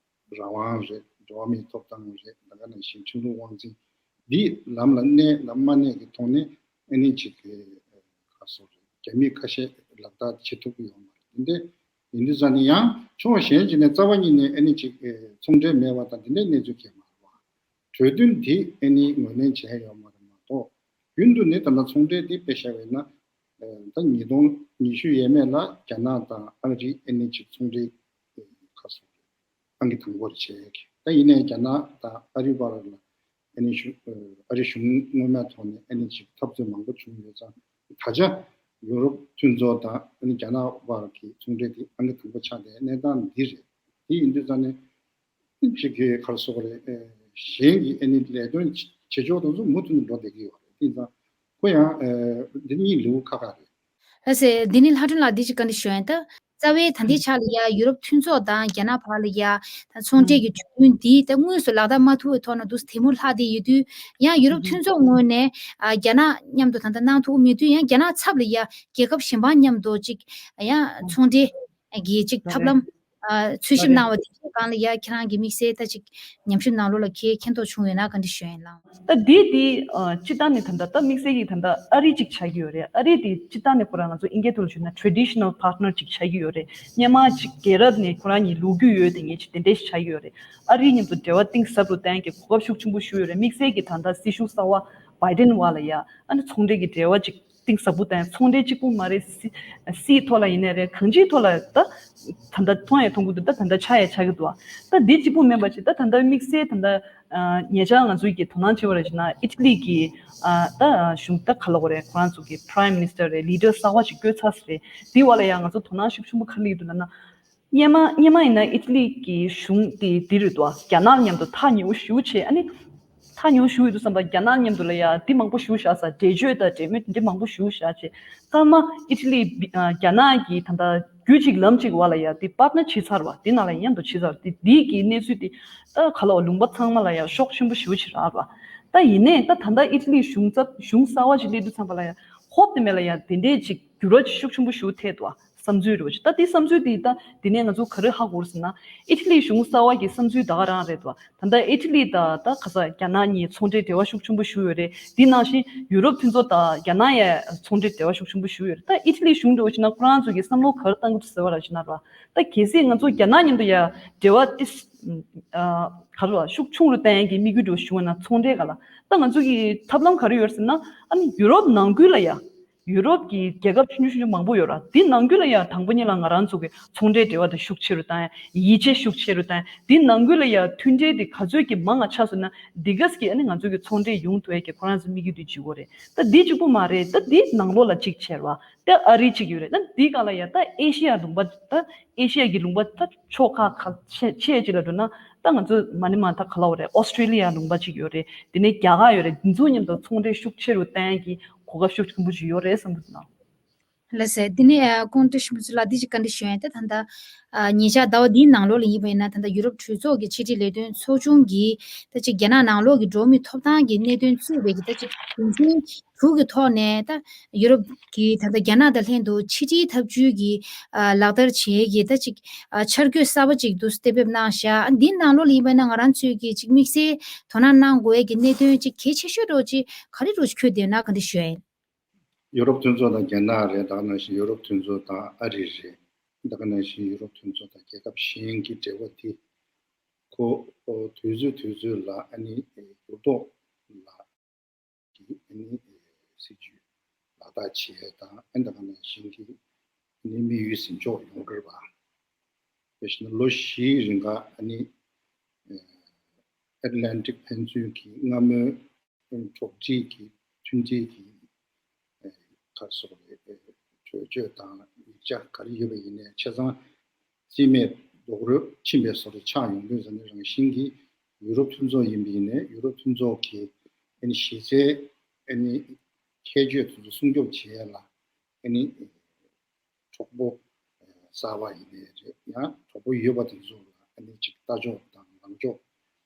དབང་རེད། འགྲོ་བ་མིའི་ཐོབ་ཐང་རེད། ད་ག་ནང་བཞིན་ཁྲིམས་ལུགས་དབང་འཛིན་འདི་ལམ་ལ་གནས་ལམ་མ་གནས་ཀྱི་ཐོག་ནས་ཨ་ནི་ཅིག་གི་ཨེ་ག་རེ་ཟེར། རྒྱ་མི་ཁ་ཤས་ལག་བསྟར་བྱེད་ཐུབ་ཀྱི་ཡོད་མ་རེད། འདི་འདྲ་ཡིན་དུས་ཙང་ནས། ཡང་ཕྱོགས་གཞན་ཞིག་ནས་རྩ་བ་ཉིད་ནས་ཨ་ནི་ཅིག་ཨེ་ཚོང་འབྲེལ་མེད་པ་དང་དེ་འདྲའི་གནས་ཚུལ་གང་ཡང་མ་རེད་བ། གྲོས་མཐུན་དེ་ཨ་ནི་ངོས་ལེན་བྱས་ཡོད་མ་རེད་མ་གཏོགས། རྒྱུན་དུ་ནི་ད་ལྟ་ཚོང་འབྲེལ་དེ་དཔེ་བཞག་པ་ཡིན་ན། ཨེ་ད་ཉིས་སྟོང་ཉི་ཤུ་ཡས་མས་ལ་རྒྱ་ནག་དང་ཨ་རི་ཨ་ནི་ཅིག་ཚོང་འབྲེལ་ཨེ་ག་རེ་ཟེར། ཨང་ཀི་དང་པོར་བྱས། ད་ཡིན་ནའི་རྒྱ་ནག་དང་ཨ་རི་བར་ལ་ཨ་ནི་གཞུང་ཨ་རི་གཞུང་སྔོན་མའི་ཐོག་ནས་ཨ་ནི་ཅིག་འཐབ་རྩོད་མང་པོ་བྱུང་ཡོད་ཙང་། ད་ཆ་ཡུ་རོབ་མཐུན་ཚོགས་དང་ཨ་ནི་རྒྱ་ནག་བར་གྱི་ཚོང་འབྲེལ་དེ་ཨང་ཀི་དང་པོ་ཆགས་བསྡད་གནས་སྟངས་འདི་རེད། དེ་ཡིན་དུས་ཙང་ནས་ཅིག་གི་ག་རེ་ཟེར་དགོས་རེད། ཨེ་གཞན་གྱི་ཨ་ནི་ལས་དོན་བྱེད་ཕྱོགས་དེ་ཚོ་མུ་མཐུད་ནས་འགྲོ་བསྡད་ཀྱི་ཡོད་རེད། དེ་ཡིན་ཙང་ཁོ་ཡང་ཨེ་འདི་གཉིས་ལེའུ་ཁག་ཁག་རེད། ལགས་སེ། འདི་ནི་ལྷ་སྒྲོན་ལགས་འདི་ཅིག་བཀའ་འདྲི་ཞུ་ཡ་ཡིན། ད་རྩ་བའི་ད་ལྟའི་ཆ་ལ་ཡ་ཡུ་རོབ་མཐུན་ཚོགས་དང་རྒྱ་ནག་བར་ལ་ཡ་ཚོང་འབྲེལ་གྱི་གྲོས་མཐུན་འདི་ད་དངོས་སུ་ལག་བསྟར་མ་ཐུབ་པའི་ཐོག་ན་འདུག་དེ་མུར་ལྷག་བསྡད་ཡོད་དུས། ཡང་ཡུ་རོབ་མཐུན་ཚོགས་ངོས་ནས་ཨ་རྒྱ་ནག་མཉམ་དུ་ད་ལྟ་གནང་ཐུབ་ཀྱི་མེད་དུས། ཡང་རྒྱ་ནག་ཚབ་ལ་ཡ་རྒྱལ་ཁབ་གཞན་པ་མཉམ་དུ་ཅིག་ཡང་ཚོང་འབྲེལ་གྱི་ཅིག་ཐབས་ལམ་ཨ་འཚོལ་ཞིབ་གནང་བ་དེ་ཚོའི་སྒང་ལ་ཡ་ཁྱེད་རང་གི་དམིགས་བསལ་ད་ཅིག་ཉམས་ཞིབ་ནང་ལོགས་ལ་ཁྱེད་མཁྱེན་རྟོགས་བྱུང་ཡོད་ན་བཀའ་འདྲི་ཞུ་ཡ་ཡིན་ལགས། ད་འདི་འདི་ཨ་སྤྱིར་བཏང་ནས་ད་ལྟ་ད་དམིགས་བསལ་གྱིས་ད་ལྟ་ཨ་རི་ཅིག་ཆགས་ཀྱི་ཡོད་རེད། ཨ་རི་འདི་སྤྱིར་བཏང་ནས་ཁོ་རང་ང་ཚོ་ཨིན་སྐད་ཐོག་ལ་ཞུས་ན་traditional partner་ཅིག་ཆགས་ཀྱི་ཡོད་རེད། སྔོན་མ་ཅིག་རྒྱལ་རབས་ནས་ཁོ་རང་གཉིས་ལོ་རྒྱུས་ཡོད་དེ་ངེས་ཅིག་དེ་འདྲས་ཤིག་ཆགས་ཀྱི་ཡོད་རེད། ཨ་རི་མཉམ་དུ་འབྲེལ་བ་གཏིང་ཟབ་རུ་གཏོང་གི་གོ་སྐབས་ཤུགས་ཆེན་པོ་ཞིག་ཡོད་རེད། དམིགས་བསལ་གྱིས་ད་ལྟ་སྲིད་གཞུང་གསར་བ་བྷའི་ཌེན་བར་ལ་ཡ་ཨ་ནི་ཚོང་འབྲེལ་གྱི་འབྲེལ་བ་ཅིག་གཏིང་ཟབ་པོ་དང་། ཚོང་འབྲེལ་གཅིག་པུ་མ་རེད། སྲིད་སྲིད་ཐོག་ལ་ཡིན་ནའི་རེད། གང་ཅིའི་ཐོག་ལ་ད་ད་ལྟ་མཐོང་ཡང་མཐོང་གི་འདུག་ད་ད་ལྟ་ཆགས་ཡང་ཆགས་ཀྱི་འདུག་ད་འདི་གཅིག་པུ་མིན་པ་ཅིག་ད་ད་ལྟ་དམིགས་བསལ་ད་ལྟ་ཨ་ཉེ་ཆར་ང་ཚོའི་གི་དོ་སྣང་ཆེ་བ་རེད་ཅེ་ན། ཨི་ཊ་ལི་གི་ཨ་ད་གཞུང་ད་ག་ལབ་དགོས་རེད། ཁོ་རང་ཚོ་གི་པ་རའིམ་མི་ནི་སི་ཊར་རེད། ལི་ཌར་གསར་བ་ཅིག་བསྐོས་ཚར་ས་རེད། འདི་བ་ལ་ཡང་ང་ཚོ་དོ་སྣང་ཤུགས་ཆེན་པོ་ག་རེ་སླེབས་ཀྱི་འདུག་ལབ་ན། སྔོན་མ་སྔོན་མ་ཡིན་ན་ཨི་ཊ་ལི་གི་གཞུང་དེ་འདི་རེད་འདུག་རྒྱ་ནག་མཉམ་དུ་ཐག་ཉེ་བོ་ཞེ་པོ་བྱས། ཨ་ནི་ཐག་ཉེ་བོ་ཞེ་པོ་ཡོད་དུས་ཙམ་པ་རྒྱ་ནག་མཉམ་དུ་ལ་ཡ་འདི་མང་པོ་ཞེ་པོ་བཞག་ས། འབྲེལ་བརྗོད་དང་འབྲེལ་མོལ་འདི་མང་པོ་ཞེ་པོ་བཞག་བྱས། སྐར་མ་ཨི་ཊ་ལི་རྒྱ་ནག་གི་ད་ལྟ་རྒྱུད་གཅིག་ལམ་གཅིག་བར་ལ་ཡ་འདི་པར་ཊི་ནར་བྱས་ཚར་བ། འདི་ནང་ལ་མཉམ་དུ་བྱས་ཚར་བ། འདི་འདི་གི་གནས་ཚུལ་འདི་ད་ག་ལ་བ་ལུང་པ་ཚང་མ་ལ་ཡ་ཤུགས་ཆེན་པོ་ཞེ་པོ་ཅིག་རག་པ། ད་ཡིན་ནའི་ད་ད་ལྟ་ཨི་ཊ་ལི་གཞུང་ཚབ་གཞུང་གསར་བ་ཞིག་སླེབས་དུས་ཙམ་པ་ལ་ཡ་ཧོབ་དེ་མེད་ལ་ཡ་དེ་འདྲས་ཅིག་འགྱུར་བ་ཅིག་ཤུགས་ཆེན་པོ་ཞེ་པོ་ཐེབས་འདུག་བསམ་ཚུལ་རེད་བ། ད་དེ་བསམ་ཚུལ་དེ་ད་དེ་ནས་ང་ཚོ་ག་རེ་ཧ་གོ་རེད་ཟེར་ན། ཨི་ཊ་ལི་གཞུང་གསར་བ་གི་བསམ་ཚུལ་ད་ག་རང་རེད་བ། ད་ལྟ་ཨི་ཊ་ལི་དང་ད་ག་ས་རྒྱ་ནག་གཉིས་ཚོང་འབྲེལ་འབྲེལ་བ་ཤུགས་ཆེན་པོ་ཞེ་པོ་ཡོད་རེད། དེ་ནང་བཞིན་ཡུ་རོབ་མཐུན་ཚོགས་དང་རྒྱ་ནག་ཡ་ཚོང་འབྲེལ་འབྲེལ་བ་ཤུགས་ཆེན་པོ་ཞེ་པོ་ཡོད་རེད། ད་ཨི་ཊ་ལི་གཞུང་འདྲ་བོ་ཞིག་ན་ཁོ་རང་ཚོ་གི་བསམ་བློ་ག་རེ་བཏང་གི་འདུག་ཟེར་བ་ར་ཞིག་ན་ར། ད་གལ་སྲིད་ང་ཚོ་རྒྱ་ནག་མཉམ་དུ་ཡ་འབྲེལ་བ་ཏིས་ཨ་ག་རེ་བ་ཤུགས་ཆུང་རུ་བཏང་ཡག་གི་དམིགས་ཡུལ་འདྲ་བོ་ཞིག་བྱུང་བ་ན་ཚོང་འབྲེལ་སྒང་ལ་ད་ང་ཚོ་གི་ཐབས་ལམ་ག་རེ་ཡོད་རེད་ཟེར་ན། ཨ་ནི་ཡུ་རོབ་ནང་ཁུལ་ལ་ཡ་ཡུ་རོབ་ཀྱི་རྒྱལ་ཁབ་ཆུང་ཆུང་ཆུང་ཆུང་མང་པོ་ཡོད་ར། འདི་ནང་ཁུལ་ལ་ཡ་དང་པོ་ཉིད་ལ་ང་རང་ཚོ་གི་ཚོང་འབྲེལ་འབྲེལ་བ་དེ་ཤུགས་ཆེ་རུ་བཏང་ཡ། ཡིད་ཆེས་ཤུགས་ཆེ་རུ་བཏང་ཡ། འདི་ནང་ཁུལ་ལ་ཡ་མཐུན་འབྲེལ་དེ་ག་ཚོད་ཀྱི་མང་ང་ཆགས་སོང་ན་འདི་གས་ཀྱི་ཨ་ནི་ང་ཚོ་གི་ཚོང་འབྲེལ་ཡོང་ཐུབ་ཡ་གི་ཁོ་རང་ཚོ་དམིགས་ཡུལ་དེ་བརྗོད་ཀྱི་ཡོད་རེད། ད་འདི་གཅིག་པུ་མ་རེད། ད་འདི་ནང་ལོགས་ལ་གཅིག་བྱས་ར། ད་ཨ་རི་གཅིག་ཡོད་རེད། ད་འདི་སྒང་ལ་ཡ་ད་ཨེ་ཤི་ཡ་ལུང་པ་ད་ཨེ་ཤི་ཡ་གི་ལུང་པ་ད་ཕྱོགས་ཁག་ཁག་ཆེ་ཆེ་ཅིག་ལ་འགྲོ་ན་ད་ང་ཚོ་མ་ནི་མ་ད་ག་ལ་བ་རེད། ཨོ་སི་ཊྲེ་ལི་ཡ་ལུང་པ་གཅིག་ཡོད་རེད། དེ་ནས་རྒྱ་གར་ཡོད་རེད། འདི་ཚོ་མཉམ་དུ་ཚོང་འབྲེལ་ཤུགས་ཆེ་རུ་བཏང་ཡ་གི་གོ་སྐབས་ཤུགས་ཆེན་པོ་ཅིག་ཡོད་རེད་བསམ་གྱི་འདུག་ན། ལགས་སེ། འདི་ནས་ཨ་ཁོང་ཏུ་ཤི་མུ་ཚུ་ལ་འདི་ཅིག་བཀའ་འདྲི་ཞུ་ཡ་ཡིན། ད་ད་ལྟ་ཨ་ཉེ་ཆར་ཟླ་བ་འདིའི་ནང་ལོགས་ལ་ཡིན་པ་ཡིན་ན་ད་ལྟ་ཡུ་རོབ་གྲོས་ཚོགས་ཀྱི་ཕྱི་དྲིལ་ལས་དོན་ཚོགས་ཆུང་གིས་ད་ཅིག་རྒྱ་ནག་ནང་ལོགས་ཀྱི་འགྲོ་བ་མིའི་ཐོབ་ཐང་གི་གནད་དོན་གཙོས་པའི་གི་ད་ཅིག་དོན་ཚན་དྲུག་གི་ཐོག་ནས་ད་ཡུ་རོབ་ཀྱིས་ད་ལྟ་རྒྱ་ནག་དང་ལྷན་དུ་ཕྱི་དྲིལ་ཐབས་ཇུས་ཀྱི་ཨ་ལག་བསྟར་བྱེད་ཀྱི་ད་ཅིག་ཨ་འཆར་འགོད་གསར་པ་ཅིག་འདུག་སེ་གཏན་འབེབས་གནང་བཞག་འདིའི་ནང་ལོགས་ལ་ཡིན་པ་ཡིན་ན་ང་རང་ཚོས་ཀྱི་ཅིག་དམིགས་བསལ་དོ་སྣང་གནང་དགོས་ཀྱི་གནད་དོན་ཅིག་གལ་ཆེ་ཤོས་འདྲ་བོ་ཅིག་ག་རེ་འདྲ་བོ་ཅིག་འཁོད་བསྡད་ན་བཀའ་འདྲི་ཞུ་ཡ་ཡིན། ཡུ་རོབ་མཐུན་ཚོགས་དང་རྒྱ་ནག་རེད། ད་ག་ནང་བཞིན་ཡུ་རོབ་མཐུན་ཚོགས་དང་ཨ་རི་རེད། ད་ག་ནང་བཞིན་ཡུ་རོབ་མཐུན་ཚོགས་དང་རྒྱལ་ཁབ་གཞན་གྱི་འབྲེལ་བ་དེ་ཁོ་དུས་ཚོད་དུས་ཚོད་ལ་ཨ་ནི་འགྱུར་ལྡོག་ལ་གི་ཨ་ནི་སྲིད་ཇུས་ལག་བསྟར་བྱེད་ཡས་དང་ཨ་ནི་ད་ག་ནང་བཞིན་གྱི་ཨ་ནི་དམིགས་ཡུལ་ཟིན་འཇོག་ཡོང་གི་རེད་པ། དེ་བཞིན་ལོ་བཞིའི་རིང་ག་ཨ་ནི་ཨེ་ཨེཊ་ལན་ཊིག་ཕན་ཚུན་གྱི་སྔ་མོའི་གྲོགས་འདྲིས་ཀྱི་མཐུན་སྒྲིལ་གྱི་ཨེ་ག་རེ་ཟེར་དགོས་རེད། ཨེ་གྲོས་ཆོད་དང་ཡིག་ཆ་ག་རེ་ཡོད་པ་ཡིན་ནའི་ཆ་ཚང་རྩིས་མེད་རྡོག་རོལ་ཕྱིན་པའི་བཟོ་འདྲ་ཆགས་ཡོང་དུས་ཙང་ནས་རང་བཞིན་གྱིས་ཡུ་རོབ་མཐུན་ཚོགས་ཡིན་པ་ཡིན་ནའི་ཡུ་རོབ་མཐུན་ཚོགས་ཀྱི་ཨ་ནི་གཞི་རྩའི་ཨ་ནི་ཁྱད་ཆོས་དེ་ཚོ་སྲུང་སྐྱོབ་བྱེད་ཡས་ལ་ཨ་ནི་གྲོགས་པོ་གསར་པ་ཡིན་ནའི་རེད། ཡང་གྲོགས་པོ་ཡོད་པ་དེ་ཚོ་ལ་ཨ་ནི་ཅིག་ལྟ་ཕྱོགས་དང་ལངས་ཕྱོགས་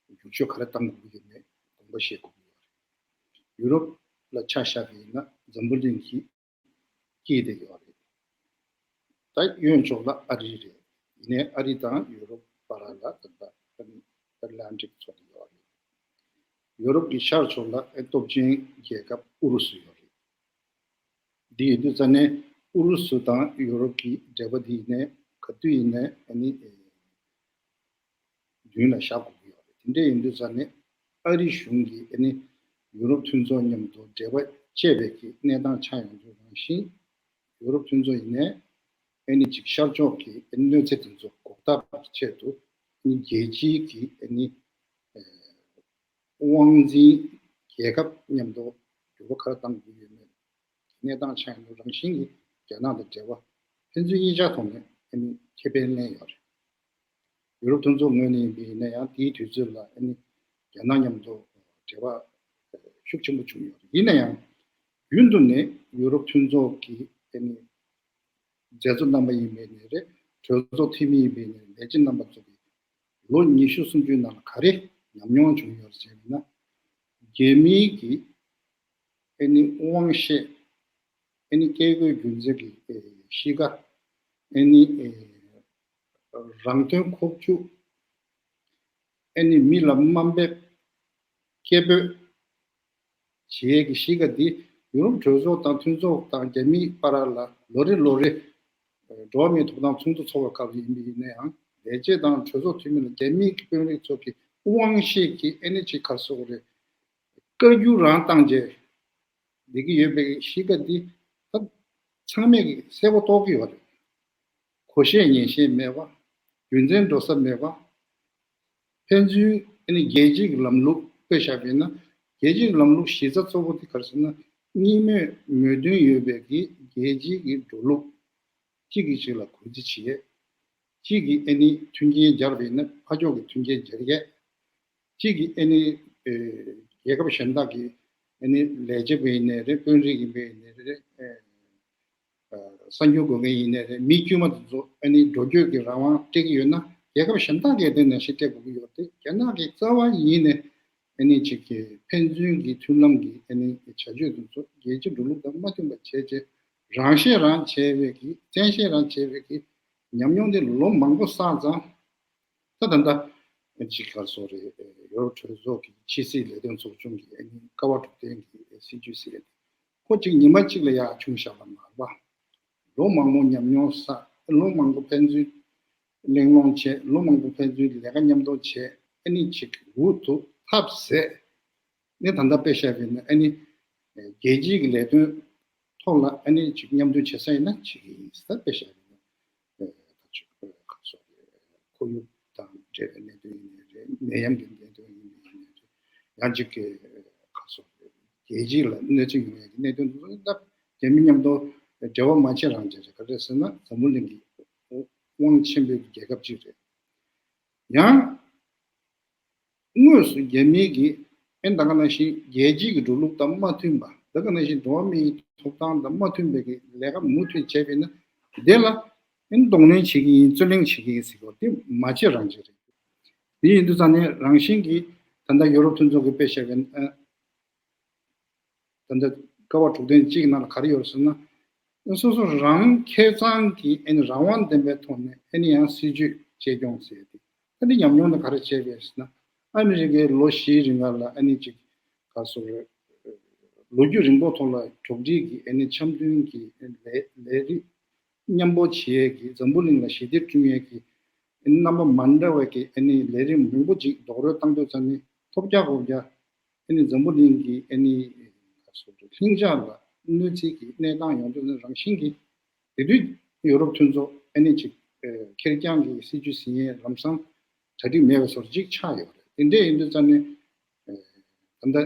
བསྒྱུར་བཅོས་ག་རེ་གཏང་དགོས་ཀྱི་ཡོད་མེད་དགོངས་པ་བཞེས་དགོས་ཀྱི་ཡོད་རེད། ཡུ་རོབ་ལ་ཆ་བཞག་པ་ཡིན་ན་འཛམ་བུ་གླིང་གི་དཀྱིལ་དེ་ཡོད་རེད། ད་གཡོན་ཕྱོགས་ལ་ཨ་རི་རེད། ཡིན་ནའི་ཨ་རི་དང་ཡུ་རོབ་བར་ལ་ད་ལྟ་ཨེཊ་ལན་ཊིག་མཚོ་དེ་ཡོད་རེད། ཡུ་རོབ་ཀྱི་ཤར་ཕྱོགས་ལ་ཨེ་སྟོབས་ཆེན་རྒྱལ་ཁབ་ཨུ་རུ་སུ་ཡོད་རེད། འདི་ཡིན་དུས་ཙང་ནས་ཨུ་རུ་སུ་དང་ཡུ་རོབ་ཀྱི་འབྲེལ་བ་འདི་ཡིན་ནའི་ག་དུས་ཡིན་ནའི་ཨ་ནི་ཨེ་མདུན་ལ་བཞག་དགོས་ཀྱི་ཡོད་རེད། དེ་འདྲ་ཡིན་དུས་ཙང་ནས་ཨ་རི་གཞུང་གིས་ཨ་ནི་ཡུ་རོབ་མཐུན་ཚོགས་མཉམ་དུ་འབྲེལ་བ་བཅད་པའི་གི་གནས་སྟངས་ཆགས་ཡོང་དུས་རང་བཞིན་ཡུ་རོབ་མཐུན་ཚོགས་ཡིན་ནའི་ཨ་ནི་ཅིག་ཤར་ཕྱོགས་ཀྱི་ཨ་ནི་གནོད་འཚེ་དེ་ཚོ་འགོག་ཐབས་ཀྱི་ཆེད་དུ་ཨ་ནི་རྒྱལ་སྤྱིའི་གི་ཨ་ནི་ཨེ་དབང་འཛིན་རྒྱལ་ཁབ་མཉམ་དུ་འགྱུར་བ་ག་རེ་གཏང་དགོས་ཡོད་མེད་གནས་སྟངས་ཆགས་ཡོང་དུས་རང་བཞིན་གྱིས་རྒྱ་ནག་དང་འབྲེལ་བ་ཕན་ཚུན་གཉིས་ཆ་ཐོག་ནས་ཨ་ནི་ཁེ་ཕན་ལེན་ཡོད་རེད། ཡུ་རོབ་མཐུན་ཚོགས་ངོས་ནས་ཡིན་པ་ཡིན་ན་ཡང་དེའི་དུས་ཚོད་ལ་ཨ་ནི་རྒྱ་ནག་མཉམ་དུ་འབྲེལ་བ་ཤུགས་ཆེན་པོ་བྱུང་ཡོད་རེད། ཡིན་ན་ཡང་རྒྱུན་དུ་ནས་ཡུ་རོབ་མཐུན་ཚོགས་ཀྱི་ཨ་ནི་མཛད་གཙོ་རྣམ་པ་ཡིན་པ་ཡིན་ནའི་རེད། གྲོས་ཚོགས་འཐུས་མི་ཡིན་པ་ཡིན་ནའི་ལས་བྱེད་རྣམ་པ་ཚོ་གིས་ལོ་ཉི་ཤུ་སུམ་ཅུའི་ནང་ལ་ག་རེ་ཉམས་མྱོང་བྱུང་ཡོད་རེད་ཟེར་ན། རྒྱ་མིའི་གི་ཨ་ནི་དབང་ཤེད་ཨ་ནི་བཀས་བཀོད་རྒྱུད་འཛིན་གྱི་ཨེ་གཤིས་ཀ་ཨ་ནི་ཨེ་རང་དོན་ཁོག་བཅུག་ཨ་ནི་མི་ལ་དམའ་འབེབས་སྐད་འབོད་བྱེད་ཡས་ཀྱི་གཤིས་ཀ་འདི་ཡུ་རོབ་གྲོས་ཚོགས་དང་མཐུན་ཚོགས་དང་རྒྱ་མིའི་བར་ལ་ལོ་རེ་ལོ་རེ་འགྲོ་བ་མིའི་ཐོབ་ཐང་ཚོགས་འདུ་ཚོགས་པའི་སྐབས་ཡིན་པ་ཡིན་ན་ཡང་ལས་བྱེད་དང་གྲོས་ཚོགས་འཐུས་མི་ལ་རྒྱ་མིའི་དཔོན་རིགས་ཚོ་གི་དབང་ཤེད་ཀྱི་ཨ་ནི་ཅིག་ག་རེ་ཟེར་དགོས་རེད། བཀའ་བཀྱོན་རང་བཏང་རྗེས་ལས་ཀྱི་ཡོད་པའི་གཤིས་ཀ་འདི་ད་ཚང་མས་ཀྱི་གསལ་པོ་རྟོགས་ཀྱི་ཡོད་རེད། གོ་ཤེས་ཉན་ཤེས་མེད་པ། རྒྱུ་མཚན་འགྲོ་ས་མེད་པ། ཕན་ཚུན་ཨ་ནི་རྒྱལ་སྤྱིའི་ལམ་ལུགས་དཔེ་བཞག་པ་ཡིན་ན་རྒྱལ་སྤྱིའི་ལམ་ལུགས་གཞི་རྩ་གཙོ་བོ་དེ་ག་རེ་ཟེར་ན་གཉིས་མོས་མོས་མཐུན་ཡོད་པའི་གི་རྒྱལ་སྤྱིའི་གི་འགྲོ་ལུགས་གཅིག་གིས་གཅིག་ལ་གུས་བརྩི་བྱེད། གཅིག་གིས་ཨ་ནི་མཐུན་རྐྱེན་སྦྱར་བ་ཡིན་ན་ཕར་ཕྱོགས་ཀྱི་མཐུན་རྐྱེན་སྦྱར་ཡས། གཅིག་གིས་ཨ་ནི་ཨེ་རྒྱལ་ཁབ་གཞན་དག་གི་ཨ་ནི་ལས་བྱེད་པ་ཡིན་ནའི་རེད། དཔོན་རིགས་ཡིན་པ་ཡིན་ནའི་རེད། ཨེ་ཨ་གསར་འགྱུར་འགོད་མཁན་ཡིན་ནའི་རེད། མི་དཀྱུས་མ་དེ་ཚོ་ཨ་ནི་འགྲོ་སྐྱོད་ཀྱི་རང་དབང་སྤྲད་ཀྱི་ཡོད་ན་རྒྱལ་ཁབ་གཞན་དག་གིས་དེ་ནང་བཞིན་སྤྲད་དགོས་ཀྱི་ཡོད་དེ། རྒྱ་ནག་གིས་རྩ་བ་ཉིད་ནས་ཨ་ནི་ཅིག་གི་ཕན་ཚུན་གྱི་མཐུན་ལམ་གྱི་ཨ་ནི་བྱ་སྤྱོད་དེ་ཚོ་རྒྱལ་སྤྱིའི་འགྲོ་ལུགས་དང་མ་མཐུན་པ་བྱས་རྗེས་རང་བཤད་རང་བྱས་པའི་གི་བཙན་ཤེད་རང་བྱས་པའི་གི་ཉམས་མྱོང་དེ་ལོ་མང་པོ་བསགས་ཙང་། ད་ད་ལྟ་ཅིག་ག་སོ་རེད། ཡོ་རོབ་གྲོས་ཚོགས་ཀྱི་ཕྱི་སྲིད་ལས་དོན་ཚོགས་ཆུང་གི་ཨ་ནི་ཀ་བ་དྲུག་ལྡན་གྱི་སྲིད་ཇུས་ཟེར་ཡ་དེ་ཁོ་གཅིག་ཉི་མ་གཅིག་ལ་ཡར་བྱུང་བཞག་པ་མ་རེད་པ། ལོ་མང་པོ་ཉམས་མྱོང་བསགས། ལོ་མང་པོ་ཕན་ཚུན་གླེང་སློང་བྱས། ལོ་མང་པོ་ཕན་ཚུན་ལས་ཀ་མཉམ་དུ་བྱས། ཨ་ནི་ཅིག་འུ་ཐུག་ཐབས་ཟད། ནི་ད་ལྟ་དཔེ་བཞག་པ་ཡིན་ན་ཨ་ནི་རྒྱལ་སྤྱིའི་གི་ལས་དོན་ཐོག་ལ་ཨ་ནི་ཅིག་མཉམ་དུ་བྱེད་ས་ཡིན་ན་བྱེད་ཀྱི་ཡིན་ཟེར་དཔེ་བཞག་པ་ཡིན་ན། ད་ཅིག་ག་སོ་རེད། ཁོར་ཡུག་དང་འབྲེལ་བའི་གནད་དོན་ཡིན་ནའི་རེད། ནད་ཡམས་ཀྱི་གནད་དོན་ཡིན་ནའི་རེད། ཡང་ཅིག་གི་ག་སོ་རེད། རྒྱལ་སྤྱི་ལ་གནོད་འཚེ་ཡོང་ཡ་གི་གནད་དོན་དེ་ཚོ་ད་རྒྱ་མི་མཉམ་དུ་འབྲེལ་བ་མ་བྱེད་རང་བྱེད་རེད། ག་རེ་ཟེར་ན་འཛམ་བུ་གླིང་གི་དབང་ཆེན་པོའི་རྒྱལ་ཁབ་ཅིག་རེད། ཡང་དངོས་སུ་རྒྱ་མི་གིས་ཨེ་ད་ག་ནང་བཞིན་རྒྱལ་སྤྱིའི་གི་འགྲོ་ལུགས་དང་མ་མཐུན་པ། ད་ག་ནང་བཞིན་འགྲོ་བ་མིའི་ཐོབ་ཐང་དང་མ་མཐུན་པའི་གི་ལས་ཀ་མུ་མཐུད་བྱས་པ་ཡིན་ན་དེ་ལ་ཨེ་གདོང་ལེན་བྱེད་ཀྱི་ཡིན། རྩོད་གླེང་བྱེད་ཀྱི་ཡིན་ཟེར་གྱི་ཡོད་དེ་མ་བྱེད་རང་བྱེད་རེད། དེ་ཡིན་དུས་ཙང་ནས་རང་བཞིན་གྱིས་ད་ལྟ་ཡོ་རོབ་མཐུན་ཚོགས་ཀྱི་དཔེ་བཞག་པ་ཡིན་ན། ད་ལྟ་ཀ་བ་དྲུག་ལྡན་གཅིག་ནང་ལ་ག་རེ་ཡོད་ཟེར་ན། སོ་སོ་རང་ཁེ་གཙང་གི་ཨ་ནི་རང་དབང་ལྡན་པའི་ཐོག་ནས་ཨ་ནི་ཡང་སྲིད་ཇུས་གཅེས་སྐྱོང་ཟེར་ཏེ། ད་འདི་ཉམས་མྱོང་ནི་ག་རེ་བྱས་པས་ཟེར་ན། ཨ་མི་རི་ཀའི་ལོ་བཞིའི་རིང་ལ་ཨ་ནི་ཅིག་ག་སོ་རེད། ལོ་རྒྱུས་རིང་པོ་ཐོག་ལ་གྲོགས་འདྲིས་ཀྱི་ཨ་ནི་འཆམ་མཐུན་གྱི་ལས་ལས་རིགས་མཉམ་པོ་བྱེད་ཡས་ཀྱི་འཛམ་བུ་གླིང་ལ་ཞི་བདེ་བསྐྲུན་ཡས་ཀྱི་རྣམ་པ་མ་འདྲ་བའི་གི་ཨ་ནི་ལས་རིགས་མང་པོ་ཅིག་རྡོག་རོལ་བཏང་དུས་ཙམ་ནས་ལྷོ་བརྒྱ་ལྷོ་བརྒྱ། ཨ་ནི་འཛམ་བུ་གླིང་གི་ཨ་ནི་ལྷིང་འཇགས་ལ་གནོད་འཚེ་གི་གནས་སྟངས་ཡོང་དུས་ནི་རང་བཞིན་གྱིས་དེ་དུས་ཡོ་རོབ་མཐུན་ཚོགས་ཨ་ནི་ཅིག་ཁེར་རྐྱང་གི་སྲིད་ཇུས་ཟིན་ཡས་ལམ་སང་གྲ་སྒྲིག་མེད་པའི་བཟོ་འདྲ་ཅིག་ཆགས་ཡོད་རེད། དེ་འདྲ་ཡིན་དུས་ཙམ་ནས་ད་ལྟ་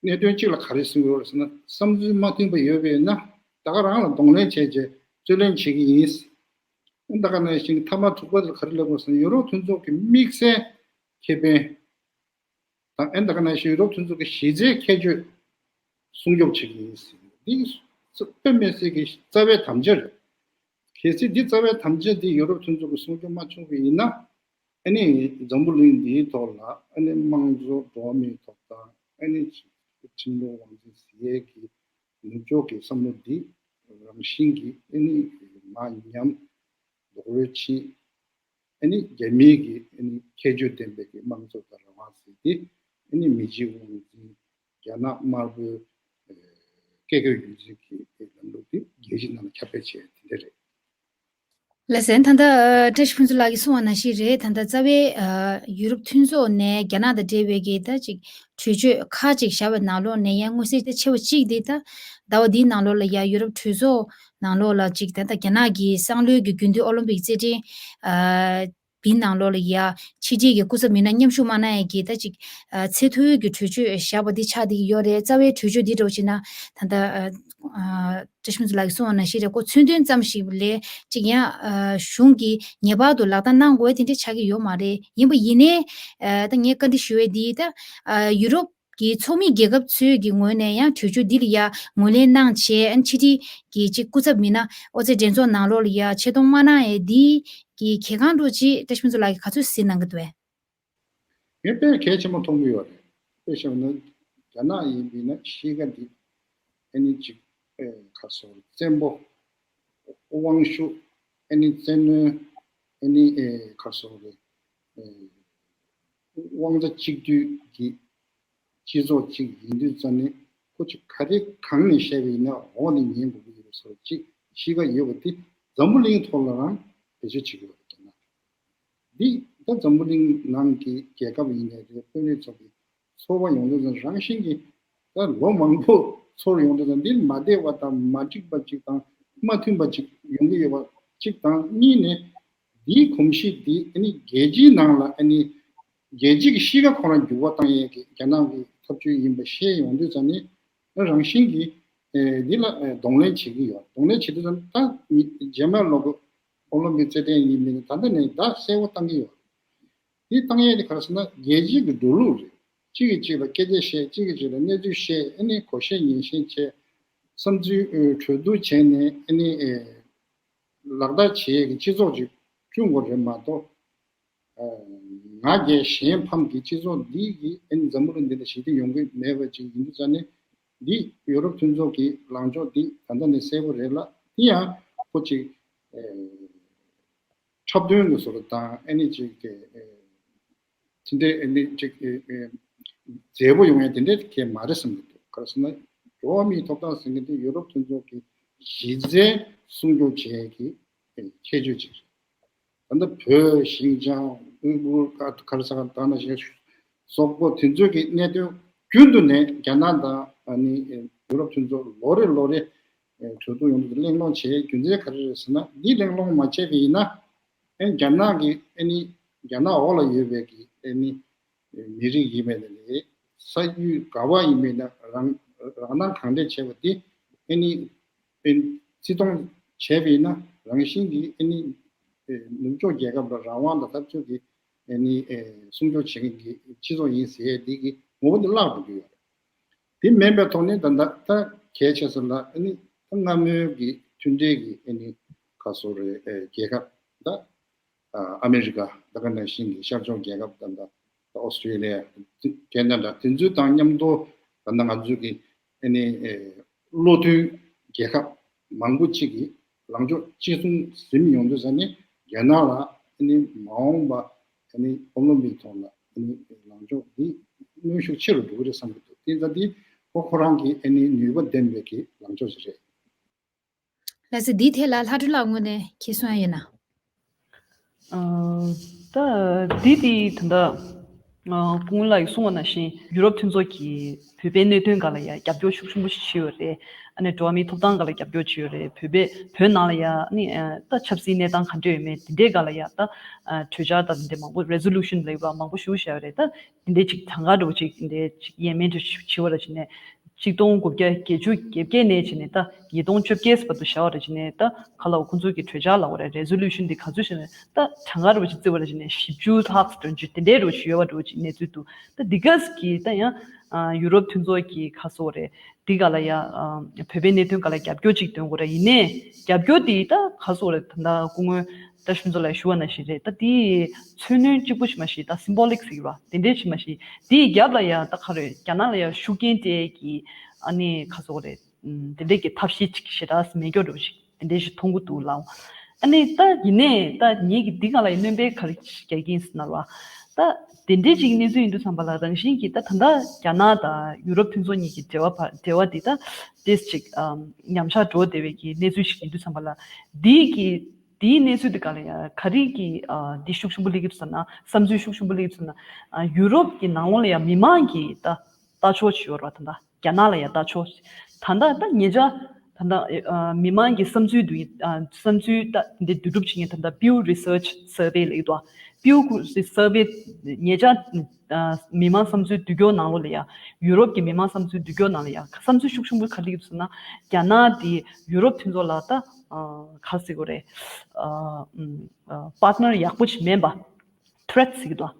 གནད་དོན་གཅིག་ལ་ག་རེ་གསུངས་ཡོད་རེད་ཟེར་ན། བསམ་ཚུལ་མ་མཐུན་པ་ཡོད་པས་ན་ད་ག་རང་ལ་གདོང་ལེན་བྱས་རྗེས་རྩོད་ལེན་བྱེད་ཀྱི་ཡིན། ད་ག་ནང་བཞིན་མཐའ་མ་དྲུག་པ་དེ་ལ་ག་རེ་ལབ་དགོས་ཟེར་ན། ཡོ་རོབ་མཐུན་ཚོགས་ཀྱི་དམིགས་བསལ་ཁེ་ཕན་དང་ཨ་ནི་ད་ག་ནང་བཞིན་ཡུ་རོབ་མཐུན་ཚོགས་ཀྱི་གཞི་རྩའི་ཁྱད་ཆོས་སྲུང་སྐྱོབ་བྱེད་ཀྱི་ཡིན་ཟེར། འདི་དཔེ་མི་སྲིད་ཀྱི་རྩ་བའི་དམ་བཅའ་རེད། གལ་སྲིད་འདི་རྩ་བའི་དམ་བཅའ་འདི་ཡུ་རོབ་མཐུན་ཚོགས་ཀྱིས་སྲུང་སྐྱོབ་མ་བྱུང་བ་ཡིན་ན། ཨ་ནི་འཛམ་བུ་གླིང་འདིའི་ཐོག་ལ་ཨ་ནི་དམངས་གཙོ། འགྲོ་བ་མིའི་ཐོབ་ཐང་། ཨ་ནི་ཁྲིམས་ལུགས་དབང་འཛིན་ཟེར་ཡས་ཀྱི་ནུབ་ཕྱོགས་ཀྱི་བསམ་བློ་འདི་རང་བཞིན་གྱིས་ཨ་ནི་མར་ཉམས། རྡོག་རོལ་ཕྱིན། ཨ་ནི་རྒྱ་མིའི་གི་ཨ་ནི་ཁྱད་ཆོས་ལྡན་པའི་གི་དམངས་གཙོ་དང་རང་དབང་ཟེར་ཏེ། ཨ་ནི་མི་གཅིག་དབང་འཛིན། རྒྱ་ནག་དམར་པོའི་ཨ་བཀས་བཀོད་རྒྱུད་འཛིན་གྱི་ལམ་ལུགས་དེ་རྒྱལ་སྤྱི་ནང་ལ་ཁྱབ་སྤེལ་བྱས་དེ་འདྲ་རེད། ལགས་སོ། ད་ལྟ་ཨ་བཀྲ་ཤིས་ཕུན་ཚོགས་ལགས་ཀྱིས་གསུངས་པ་ནང་བཞིན་རེད། ད་ལྟ་རྩ་བའི་ཨ་ཡུ་རོབ་མཐུན་ཚོགས་ནས་རྒྱ་ནག་དང་འབྲེལ་བའི་གི་ད་ཅིག་གྲོས་ཆོད་ཁག་ཅིག་བཞག་པའི་ནང་ལོགས་ནས་ཡང་མངོན་གསལ་ཆེ་བ་གཅིག་དེ། ད་ཟླ་བ་འདིའི་ནང་ལོགས་ལ་ཡ་ཡུ་རོབ་གྲོས་ཚོགས་ནང་ལོགས་ལ་ཅིག་ད་ལྟ་རྒྱ་ནག་གི་སང་ལོའི་གི་དགུན་དུས་ཨོ་ལིམ་པིག་རྩེད་འགྲན་ཨ་འདིའི་ནང་ལོགས་ལ་ཡ་ཕྱི་རྒྱལ་གྱི་སྐུ་ཚབ་མི་སྣ་མཉམ་ཞུགས་མ་གནང་ཡས་ཀྱི་ད་ཅིག་ཨ་ཚད་མཐོའི་གི་གྲོས་ཆོད་བཞག་པ་འདི་ཆགས་བསྡད་ཀྱི་ཡོད་རེད། རྩ་བའི་གྲོས་ཆོད་འདི་འདྲ་བོ་བྱས་ན་ད་ལྟ་ཨ་ཨ་བཀྲ་ཤིས་ཕུན་ཚོགས་ལགས་ཀྱིས་གསུངས་པ་ནང་བཞིན་རེད། ཁོ་མཚོན་དོན་ཙམ་ཞིག་ལས་ཅིག་ཡང་ཨ་གཞུང་གིས་ངེས་པར་དུ་ལག་བསྟར་གནང་དགོས་དེ་འདྲ་ཆགས་ཀྱི་ཡོད་མ་རེད། ཡིན་པ་ཡིན་ནའི་ཨ་ད་ངས་བཀའ་འདྲི་ཞུ་ཡས་འདི་ད་ཨ་ཡུ་རོབ་ཀྱི་ཚོགས་མི་རྒྱལ་ཁབ་ཚོའི་གི་ངོས་ནས་ཡང་གྲོས་ཆོད་འདི་ལ་ཡ་ངོས་ལེན་གནང་བྱས། ཨ་ཕྱི་དྲིལ་གྱི་ཅིག་སྐུ་ཚབ་མི་སྣ་ཨོ་རྩེད་འགྲན་ཚོགས་ནང་ལོགས་ལ་ཡ་ཆེད་གཏོང་མ་གནང་ཡས་འདི་གི་གལ་འགངས་འདྲ་བོ་ཅིག་བཀྲ་ཤིས་ཕུན་ཚོགས་ལགས་ཀྱིས་ག་ཚོད་གཟིགས་གནང་གི་འདུག་གས། ངས་དཔེ་གལ་ཆེན་པོ་མཐོང་གི་ཡོད་རེད། དཔེ་བཞག་ན་རྒྱ་ནག་ཡིན་པས་ན་གཤིས་ཀ་འདི་ཨ་ནི་ཅིག་ཨེ་ག་སོ་རེད། བཙན་པོ། དབང་ཤུགས། ཨ་ནི་བཙན་གནོན། ཨ་ནི་ཨེ་ག་སོ་རེད། ཨེ་དབང་ཆ་གཅིག་སྡུད་ཀྱི་སྤྱི་ཚོགས་ཅིག་ཡིན་དུས་ཙམ་ནས་ཁོ་ཅིག་ག་རེ་གང་ནས་བཤད་པ་ཡིན་ན་འོག་ནས་ཉན་དགོས་ཀྱི་ཡོད་པའི་བཟོ་ཅིག་གཤིས་ཀ་ཡོད་པ་དེ་འཛམ་བུ་གླིང་ཐོག་ལ་རང་བེད་སྤྱོད་བྱེད་ཀྱི་ཡོད་རེད། རྒྱ་ནག་འདི་ད་འཛམ་བུ་གླིང་ནང་གི་རྒྱལ་ཁབ་ཡིན་ནའི་རེད། དཔོན་རིགས་ཚོ་གི་ཚོར་བ་ཡོང་དུས་ཙམ་རང་བཞིན་གྱིས་ད་ལོ་མང་པོ་ཚོར་ཡོང་དུས་ཙམ་འདི་མ་བདེ་བ་དང་མ་འགྲིག་པ་ཅིག་དང་མ་མཐུན་པ་ཅིག་ཡོང་གི་ཡོད་པ་གཅིག་དང་། གཉིས་ནས་འདིའི་གོམས་གཤིས་འདི་ཨ་ནི་རྒྱལ་སྤྱིའི་ནང་ལ་ཨ་ནི་རྒྱལ་སྤྱི་གི་གཤིས་ཀ་ཁོ་རང་འགྱུར་བ་བཏང་ཡས་ཀྱི་རྒྱ་ནག་གི་ཐབས་བྱུས་ཡིན་པ་ཤེས་ཡོང་དུས་ཙམ་ནས་རང་བཞིན་གྱིས་ཨེ་འདི་ལ་ཨེ་གདོང་ལེན་བྱེད་ཀྱི་ཡོད། གདོང་ལེན་བྱེད་དུས་ཙམ་ད་རྗེས་མ་ལོག་གི་ ཨོ་ལིམ་པིག་རྩེད་འགྲན་ཡིན་མིན་ད་ལྟ་ནས་ད་གསལ་པོ་བཏང་གི་ཡོད། འདི་བཏང་ཡས་དེ་ག་རེ་ཟེར་ན་རྒྱལ་སྤྱིའི་གི་འགྲོ་ལུགས་རེད། གཅིག་གིས་གཅིག་ལ་སྐད་ཆ་བཤད། གཅིག་གིས་གཅིག་ལ་གནས་ཚུལ་བཤད། ཨ་ནི་གོ་ཤེས་ཉན་ཤེས་བྱས། བསམ་ཚུལ་ཨེ་གྲོས་བསྡུར་བྱས་ནས་ཨ་ནི་ཨེ་ལག་བསྟར་བྱེད་ཡས་ཀྱི་སྤྱི་ཚོགས་ཅིག་བསྐྲུན་དགོས་རེད་མ་གཏོགས། ཨ་ང་རྒྱལ་གཞན་ཕམ་གྱི་སྤྱི་ཚོགས་འདི་གིས་ཨ་ནི་འཛམ་བུ་གླིང་འདི་ལ་ཞི་བདེ་ཡོང་གི་མེད་པ་ཅིག་ཡིན་དུས་ཙང་ནས། འདི་ཡུ་རོབ་མཐུན་ཚོགས་ཀྱི་ལངས་ཕྱོགས་འདི་ད་ལྟ་ནས་གསལ་པོ་རེད་ལ། དེ་ཡང་ཁོ་ཅིག་ཨེ་འཁྲབ་སྟོན་གྱི་བཟོ་འདྲ་དང་། ཨ་ནི་ཅིག་གི་ཨེ་དེ་འདྲའི་ཨ་ནི་ཅིག་ཨེ་ཨེ་མཛེས་པོ་ཡོང་ཡ་དེ་འདྲའི་གང་ཡང་མ་རེད་བསམ་གྱི་འདུག་ག་རེ་ཟེར་ན་འགྲོ་བ་མིའི་ཐོབ་ཐང་ཟེར་མཁན་དེ་ཡུ་རོབ་མཐུན་ཚོགས་ཀྱི་གཞི་རྩའི་སྲུང་སྐྱོབ་བྱེད་ཡ་གི་ཨེ་ཁྱད་ཆོས་ཅིག་རེད། ད་ལྟ་བོད། ཞིན་ཅང་། ཨུ་གུར། ག་ག་རེ་ཟེར་ག་ད་ནང་བཞིན་སོག་པོ་དེ་ཚོའི་གི་གནད་དོན་རྒྱུན་དུ་ནས་རྒྱ་ནག་དང་ཨ་ནི་ཡུ་རོབ་མཐུན་ཚོགས་ལོ་རེ་ལོ་རེ་གྲོས་བསྡུར་ཡོང་དུས་གླེང་སློང་བྱེད་རྒྱུ་མཚན་ག་རེ་རེད་ཟེར་ན། འདི་གླེང་སློང་མ་བྱས་པ་ཡིན་ན། ཨ་རྒྱ་ནག་གི་ཨ་ནི་རྒྱ་ནག་འོག་ལ་ཡོད་པའི་གི་ཨ་ནི་མི་རིགས་ཡིན་པ་ནས་ལས། ས་ཡུལ་ག་བ་ཡིན་པ་ནས་རང་རང་སྣང་གང་དྲག་བྱས་པ་འདི་ཨ་ནི་བརྩི་མཐོང་བྱས་པ་ཡིན་ན། རང་བཞིན་གྱིས་ཨ་ནི་ནུབ་ཕྱོགས་རྒྱལ་ཁབ་ལ་རང་དབང་དང་འཐབ་རྩོད་ཀྱི་ཨ་ནི་སྲུང་སྐྱོབ་བྱེད་མཁན་གྱི་སྤྱི་ཚོགས་ཡིན་ཟེར་ཡས་འདི་གི་ངོ་བོ་འདི་བརླག་འགྲོ་གི་ཡོད་རེད། དེ་མིན་པའི་ཐོག་ནས་ད་ལྟ་ད་གལ་ཆེ་ས་ལ་ཨ་ནི་ད་སྔ་མོའི་གི་མཐུན་འབྲེལ་གྱི་ཨ་ནི་ག་ཟེར་རེད། རྒྱལ་ཁབ་ད་ཨ་མེ་རི་ཀ། ད་ག་ནང་བཞིན་གྱི་ཤར་ཕྱོགས་རྒྱལ་ཁབ་ད་ལྟ་ཨོ་སི་ཀྲེ་ལི་ཡ། ཁེ་ན་ཌ། དེ་ཚོ་དང་མཉམ་དུ་ད་ལྟ་ང་ཚོ་གི་ཨ་ནི་ཨེ་བློ་མཐུན་རྒྱལ་ཁབ་མང་པོ་ཅིག་གིས་ལངས་ཕྱོགས་གཅིག་མཚུངས་ཟིན་ཡོང་དུས་ཙ་ནས། རྒྱ་ནག་ལ་ཨ་ནི་མ་འོངས་པ་ཨ་ནི་ཨོ་ལིམ་པིག་ཐོག་ལ་ཨ་ནི་ལངས་ཕྱོགས་འདི་གནོན་ཤུགས་ཆེ་རུ་འགྲོ་གི་རེད་བསམ་གྱི་འདུག་དེ་ཙང་འདི་ཁོ་ཁོ་རང་གི་ཨ་ནི་ནུས་པ་ལྡན་པའི་གི་ལངས་ཕྱོགས་ཤིག་རེད། ལགས་སོ། འདིའི་ཐད་ལ་ལྷ་སྒྲོན་ལགས་ངོས་ནས་ཁྱེད་གསུང་ཡ་ཡོད་ན། ཨ། ད་འདི་དེ་ད་ལྟ་ཨ་སྐུ་ངོ་ལགས་ཀྱིས་གསུངས་པ་ནང་བཞིན་ཡུ་རོབ་མཐུན་ཚོགས་ཀྱིས་བོད་པའི་གནད་དོན་སྒང་ལ་ཡང་རྒྱབ་སྐྱོར་ཤུགས་ཆེན་པོ་ཞིག་བྱས་ཡོད་རེད། ཨ་ནི་འགྲོ་བ་མིའི་ཐོབ་ཐང་སྒང་ལ་རྒྱབ་སྐྱོར་བྱས་ཡོད་རེད། བོད་པའི་བོད་ནང་ལ་ཡང་ཨ་ནི་ཨ་ད་ཆབ་སྲིད་གནས་སྟངས་ག་འདྲ་ཡོད་མེད་དེ་འདྲའི་སྒང་ལ་ཡང་ད་ཨ་གྲོས་འཆར་དང་དེ་འདྲ་མང་པོ། རེ་སོ་ལུ་ཤན་ལབ་ཡོད་པ། མང་པོ་ཞིག་བཞག་ཡོད་རེད། ད་དེ་འདྲའི་ཅིག་གྲངས་ཀ་འདྲ་བོ་ཅིག་དེ་འདྲའི་ཅིག་ཡས་མས་འདྲ་བྱས་པ་ར་བྱས་ནས། ཆིག་སྟོང་དགུ་བརྒྱ་བརྒྱད་ཅུ་གྱ་བརྒྱད་ནས་བྱས་ནས་ད་ཉིས་སྟོང་བཅོ་བརྒྱད་བར་དུ་བཞག་པ་ར་བྱས་ནས། ད་ག་ལ་འོ་ཁོང་ཚོ་གི་གྲོས་འཆར་ལབ་དགོས་རེད། རེ་སོ་ལུ་ཤན་འདི་ག་ཚོད་བྱས་ནས་ད་གྲངས་ཀ་འདྲ་བོ་ཅིག་བརྩིས་པ་ར་བྱས་ནས་བཞི་བཅུ་ལྷག་ཙམ་འདྲ་བོ་ཅིག་དེ་འདྲའི་འདྲ་བོ་ཅིག་ཡོད་པ་འདྲ་བོ་ཅིག་གནས་ཚུལ་འདུག་ད་འདི་ག་གི་ད་ཡང་ཨ་ཡུ་རོབ་མཐུན་ཚོགས་ཀྱི་ག་ཟེར་དགོས་རེད། འདི་ག་ལ་ཡ་ཨ་བོད་པའི་གནད་དོན་སྒང་ལ་རྒྱབ་སྐྱོར་ཅིག་འདོན་དགོས་རེད། ཡིན་ནའི་རྒྱབ་སྐྱོར་དེ་ད་ག་ཟེར་དགོས་རེད། ད་ལྟ་སྐུ་ངོ་བཀྲ་ཤིས་ཕུན་ཚོགས་ལགས་ཞུ་བ་ནང་བཞིན་རེད། ད་དེ་མཚོན་རྣོན་གཅིག་པོ་ཞིག་མ་གཞི་ད་སིམ་བོ་ལིག་ཟེར་གྱི་རེད་པ། དེ་འདྲའི་ཞིག་མ་གཞི། དེའི་རྒྱབ་ལ་ཡ་ད་ག་རེ་རྒྱ་ནག་ལ་ཡ་ཤུགས་རྐྱེན་སྤྲད་ཀྱི་ཨ་ནི་ག་ཟེར་དགོས་རེད། ཨམ། དེ་འདྲའི་གི་ཐབས་ཤེས་ཅིག་ཞེ་དྲག་མེད་སྐྱོ་འདྲ་བོ་ཞིག་དེ་འདྲའི་ཞིག་མཐོང་གི་འདུག་ལགས། ཨ་ནི་ད་ཡིན་ནའི་ད་ངེད་ཀྱིས་འདི་སྒང་ལ་ཡ་སྣོན་པ་ག་རེ་རྒྱག་གི་ཡིན་ཟེར་ན་ར། ད་དེ་འདྲའི་ཅིག་གནས་ཚུལ་ཡིན་དུས་ཙམ་པ་ལ་རང་བཞིན་གྱིས་ད་ད་ལྟ་རྒྱ་ནག་དང་ཡུ་རོབ་མཐུན་ཚོགས་གཉིས་ཀྱི་འབྲེལ་བ་བར་འབྲེལ་བ་འདི་ད་ཏོག་ཙམ་ཅིག་ཨམ་ཉམས་ཆག་འགྲོ་བསྡད་པའི་གི་གནས་ཚུལ་ཞིག་ཡིན་དུས་ཙམ་པ་ལ། འདིའི་གི་དེའི་གནས་ཚུལ་དེ་ག་ལ་ཡ་ག་རེ་གི་ཨ་འདི་ཤུགས་ཆེན་པོ་སླེབས་ཀྱི་འདུག་ཟེར་ན། བསམ་ཚུལ་ཤུགས་ཆེན་པོ་སླེབས་ཀྱི་འདུག་ཟེར་ན། ཨ་ཡུ་རོབ་ཀྱི་ནང་ལོགས་ལ་ཡ་མི་མང་གི་ད་ལྟ་ཕྱོགས་ཅིག་ཡོད་རེད་པ། ད་ལྟ་རྒྱ་ནག་ལ་ཡ་ལྟ་ཕྱོགས། ད་ལྟ་ད་ཉེ་ཆར་ད་ལྟ་ཨ་མི་མང་གི་བསམ་ཚུལ་བསྡུ་ཡི་ཨ་བསམ་ཚུལ་ད་འདི་བསྡུ་སྒྲུབ་བྱེད་མཁན་ད་ལྟ་Pew Research Survey ལབ་ཀྱི་འདུག Pew Research Survey ཉེ་ཆར་ཨ་མི་མང་བསམ་ཚུལ་བསྡུ་སྐྱོར་ནང་ལོགས་ལ་ཡ། ཡུ་རོབ་ཀྱི་མི་མང་བསམ་ཚུལ་བསྡུ་སྐྱོར་ནང་ལ་ཡ་བསམ་ཚུལ་ཤུགས་ཆེན་པོ་ག་རེ་སླེབས་ཀྱི་འདུག་ཟེར་ན། རྒྱ་ནག་དེ་ཡུ་རོབ་མཐུན་ཚོགས་ལ་ད་ཨ་ག་རེ་ཟེར་དགོས་རེད། ཨ་ཨམ་ཨ་པར་ཊི་ནར་ཡག་པོ་ཞིག་མིན་པ། ཐི་རེ་ཊི་ཟེར་གྱི་འདུག་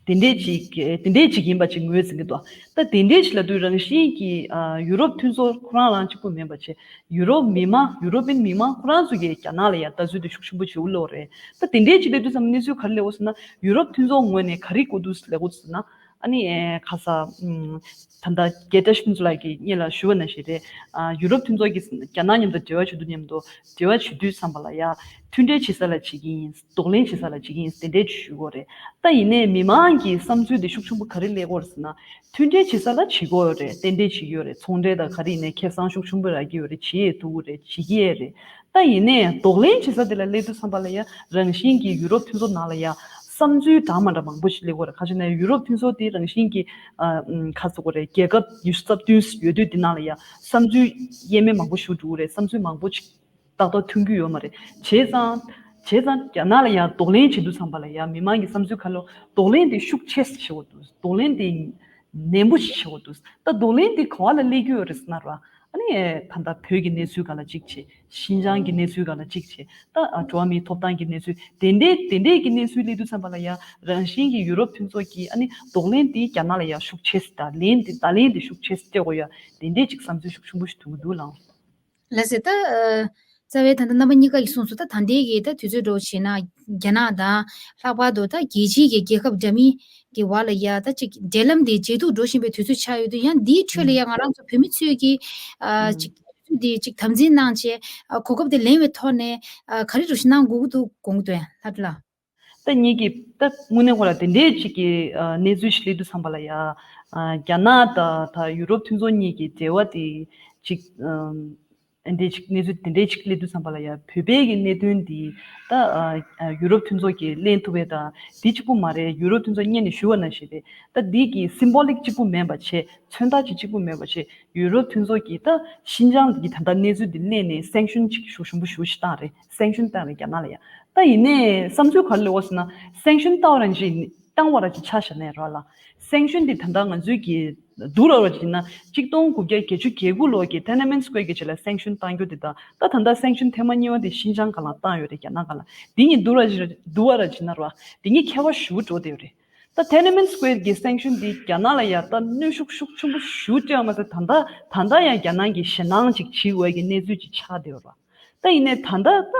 དེ་འདྲས་ཅིག་དེ་འདྲས་ཅིག་ཡིན་པ་ཅིག་ངོས་འཛིན་གྱི་འདུག་ད་དེ་འདྲས་ཅིག་ལབ་དུས་རང་བཞིན་གྱིས་ཨ་ཡུ་རོབ་མཐུན་ཚོགས་ཁོ་རང་རང་གཅིག་པུ་མིན་པ་བྱས། ཡུ་རོབ་མི་མང་། ཡུ་རོ་པན་མི་མང་ཁོ་རང་ཚོ་གིས་རྒྱ་ནག་ལ་ཡ་ལྟ་ཚུལ་དེ་ཤུགས་ཆེན་པོ་བྱེད་འོ་ལོ་རེད། ད་དེ་འདྲས་ཅིག་ལབ་དུས་ཙམ་གནས་ཚུལ་ག་རེ་སླེབས་འོ་ཟེར་ན། ཡུ་རོབ་མཐུན་ཚོགས་ངོས་ནས་ག་རེ་གོ་འདུག་ལབ་འོ་ཟེར་ན། ཨ་ནི་ཨེ་ཁ་ས་ཨམ་ད་ལྟ་རྒྱལ་བཀྲ་ཤིས་ཕུན་ཚོགས་ལགས་ཀྱིས་སྔོན་ལ་ཞུ་བ་ནང་བཞིན་རེད། ཨ་ཡུ་རོབ་མཐུན་ཚོགས་ཀྱིས་རྒྱ་ནག་མཉམ་དུ་འབྲེལ་བ་བྱེད་དུས་མཉམ་དུ་འབྲེལ་བ་བྱེད་དུས་ཙམ་པ་ལ་ཡ་མཐུན་འབྲེལ་བྱེད་ས་ལ་བྱེད་ཀྱི་ཡིན། གདོང་ལེན་བྱེད་ས་ལ་བྱེད་ཀྱི་ཡིན་དེ་འདྲའི་ཞུ་དགོས་རེད། ད་ཡིན་ནའི་མི་མང་གི་བསམ་ཚུལ་དེ་ཤུགས་ཆེན་པོ་ག་རེ་སླེབས་ཀྱི་ཡོད་རེད་ཟེར་ན། མཐུན་འབྲེལ་བྱེད་ས་ལ་བྱེད་ཀྱི་ཡོད་རེད། རྟེན་འབྲེལ་བྱེད་ཀྱི་ཡོད་རེད། ཚོང་འབྲེལ་དང་ག་རེ་ཡིན་ནའི་ཁེ་བཟང་ཤུགས་ཆེན་པོ་རག་གི་ཡོད་རེད། བྱེད་ཡས་འདུག་རེད། བྱེད་ཀྱི་ཡས་རེད། ད་ཡིན་ནའི་གདོང་ལེན་བྱེད་ས་དེ་ལ་སླེབས་དུས་ཙམ་པ་ལ་ཡ་རང་བཞིན་གྱིས་ཡུ་རོབ་མཐུན་ཚོགས་ནང་ལ་ཡ་བསམ་ཚུལ་འདྲ་མི་འདྲ་མང་པོ་ཞིག་སླེབས་ཀྱི་ཡོད་རེད། ག་ཅི་ན་ཡུ་རོབ་མཐུན་ཚོགས་དེ་རང་བཞིན་གྱིས་ཨ་ཁ་ཟེར་དགོས་རེད། རྒྱལ་ཁབ་ཉི་ཤུ་རྩ་བདུན་ཡོད་དུས་དེ་ནང་ལ་ཡ་བསམ་ཚུལ་དབྱེར་མེད་མང་པོ་ཞིག་འགྲོ་གི་རེད། བསམ་ཚུལ་མང་པོ་ཞིག་ཏག་ཏག་མཐུན་གྱི་ཡོད་མ་རེད། བྱས་ཙང་། བྱས་ཙང་རྒྱ་ནག་ལ་ཡང་གདོང་ལེན་བྱེད་དུས་ཙམ་པ་ལ་ཡང་མི་མང་གི་བསམ་ཚུལ་ཁ་ལོ་གདོང་ལེན་དེ་ཤུགས་ཆེ་ཙམ་བྱེད་དགོས་འདུག་གདོང་ལེན་དེ་ནན་པོ་ཞིག་བྱེད་དགོས་འདུག་ད་གདོང་ལེན་དེ་ག་བ་ལ་སླེབས་ཀྱི་ཡོད་རེད་ཟེར་ན་ར། ནི་ད་ལྟ་བོད་ཀྱི་གནས་ཚུལ་སྒང་ལ་གཅིག་བྱས། ཤིན་ཅང་གི་གནས་ཚུལ་སྒང་ལ་གཅིག་བྱས། ད་ཨ་འགྲོ་བ་མིའི་ཐོབ་ཐང་གི་གནས་ཚུལ་དེ་འདྲའི་དེ་འདྲའི་གི་གནས་ཚུལ་སླེབས་དུས་ཙམ་པ་ལ་ཡ་རང་བཞིན་གྱི་ཡུ་རོབ་མཐུན་ཚོགས་ཀྱིས་ཨ་ནི་གདོང་ལེན་དེ་རྒྱ་ནག་ལ་ཡ་ཤུགས་ཆེ་ད་ལན་དེ་ད་ལན་དེ་ཤུགས་ཆེ་སྤྲད་དགོས་ཡ་དེ་འདྲའི་ཅིག་བསམ་ཚུལ་ཤུགས་ཆེན་པོ་ཞིག་ཐོན་གྱི་འདུག་ལགས། ལགས་སེ། ད་ཨ་རྩ་བའི་ད་ལྟ་རྣམ་པ་གཉིས་ཀ་གིས་གསུངས་སོང་། ད་ད་ལྟའི་གི་ད་དུས་ཚོད་འགྲོ་བྱས་ན་རྒྱ་ནག་དང་ལྷག་པར་དུ་ད་རྒྱལ་སྤྱིའི་གི་རྒྱལ་ཁབ་འདྲ་མིན་གི་བར་ལ་ཡ་ད་ཅིག་འབྲེལ་ལམ་དེ་ཇེ་སྡུག་འགྲོ་བཞིན་པའི་དུས་ཚོད་ཆགས་ཡོད་དུས། ཡང་འདིའི་ཁྲོད་ལ་ཡ་ང་རང་ཚོ་བོད་མི་ཚོས་ཀྱི་ཨ་ཅིག་དུས་ཚོད་དེ་ཅིག་དམ་འཛིན་གནང་བྱས། ཨ་གོ་སྐབས་དེ་ལེན་པའི་ཐོག་ནས་ཨ་ག་རེ་འདྲ་ཞིག་གནང་དགོས་ཀྱི་འདུག་དགོངས་ཀྱི་འདུག་ཡ་ལྷ་བྲིས་ལགས། ད་ངེད་ཀྱིས་ད་དངོས་གནས་ཁོ་ལ་དེ་འདྲའི་ཅིག་གི་ཨ་གནས་ཚུལ་ཞིག་སླེབས་དུས་ཙམ་པ་ལ་ཡ། ཨ་རྒྱ་ནག་དང་ད་ཡུ་རོབ་མཐུན་ཚོགས་གཉིས་ཀྱི་འབྲེལ་བ་དེ་ཅིག་ཨམ་དེ་འདྲའི་ཅིག་གནས་ཚུལ་དེ་འདྲའི་ཅིག་སླེབས་དུས་ཙམ་པ་ལ་ཡ། བོད་པའི་གི་གནད་དོན་འདི་ད་ཨ་ཨ་ཡུ་རོབ་མཐུན་ཚོགས་ཀྱིས་གླེང་ཐུབ་པའི་ད་འདི་གཅིག་པུ་མ་རེད། ཡུ་རོབ་མཐུན་ཚོགས་སྔོན་ནས་ཞུས་པ་ནང་བཞིན་རེད། ད་འདི་གི་སིམ་བོ་ལིག་གཅིག་པུ་མིན་པ་བྱས། མཚོན་རྟགས་ཅིག་གཅིག་པུ་མིན་པ་བྱས། ཡུ་རོབ་མཐུན་ཚོགས་ཀྱིས་ད་ཤིན་ཅང་གི་ད་ལྟ་གནས་ཚུལ་འདི་གླེང་ནས་སེང་ཤུན་ཅིག་ཤུགས་ཆེན་པོ་ཞེ་པོ་ཅིག་བཏང་རེད། སེང་ཤུན་བཏང་རེད་རྒྱ་ནག་ལ་ཡ། ད་ཡིན་ནའི་བསམ་ཚུལ་ག་རེ་སླེབས་ཡོད་ཟེར་ན། སེང་ཤུན་བཏང་བ་རང་ཅིག་བཏང་བ་རང་ཅིག་ཆ་བཞག་ནས་རོགས་ལ། སེང་ཤུན་འདི་ད་ལྟ་ང་ཚོའི་གི་བསྡུར་བ་ར་ཅིག་ཡིན་ན། གཅིག་སྟོང་དགུ་བརྒྱ་བརྒྱད་ཅུ་གྱ་དགུ་ལོ་གི་ཐེན་ཨན་མེན་སྐོར་གྱི་རྗེས་ལ་སེང་ཤུན་བཏང་རྒྱུ་དེ་དང་། ད་ད་ལྟ་སེང་ཤུན་ཐེངས་མ་གཉིས་པ་དེ་ཤིན་ཅང་སྒང་ལ་བཏང་ཡོད་རེད་རྒྱ་ནག་སྒང་ལ། འདི་གཉིས་བསྡུར་བ་ཅིག་བསྡུར་བ་ར་ཅིག་ཡིན་ན་རོགས། འདི་གཉིས་ཁྱད་པར་ཞེ་པོ་འགྲོ་བསྡད་ཡོད་རེད། ད་ཐེན་ཨན་མེན་སྐོར་གྱི་སེང་ཤུན་འདི་རྒྱ་ནག་ལ་ཡ་ད་གནོན་ཤུགས་ཤུགས་ཆེན་པོ་ཞེ་པོ་སྤྲད་པ་མ་ཟད། ད་ལྟ་ད་ལྟ་ཡང་རྒྱ་ནག་གིས་ཞེད་སྣང་ཅིག་བྱེད་འོས་ཀྱི་གནས་ཚུལ་ཅིག་ཆགས་བསྡད་ཡོད་རེད། ད་ཡིན་ནའི་ད་ལྟ་ད་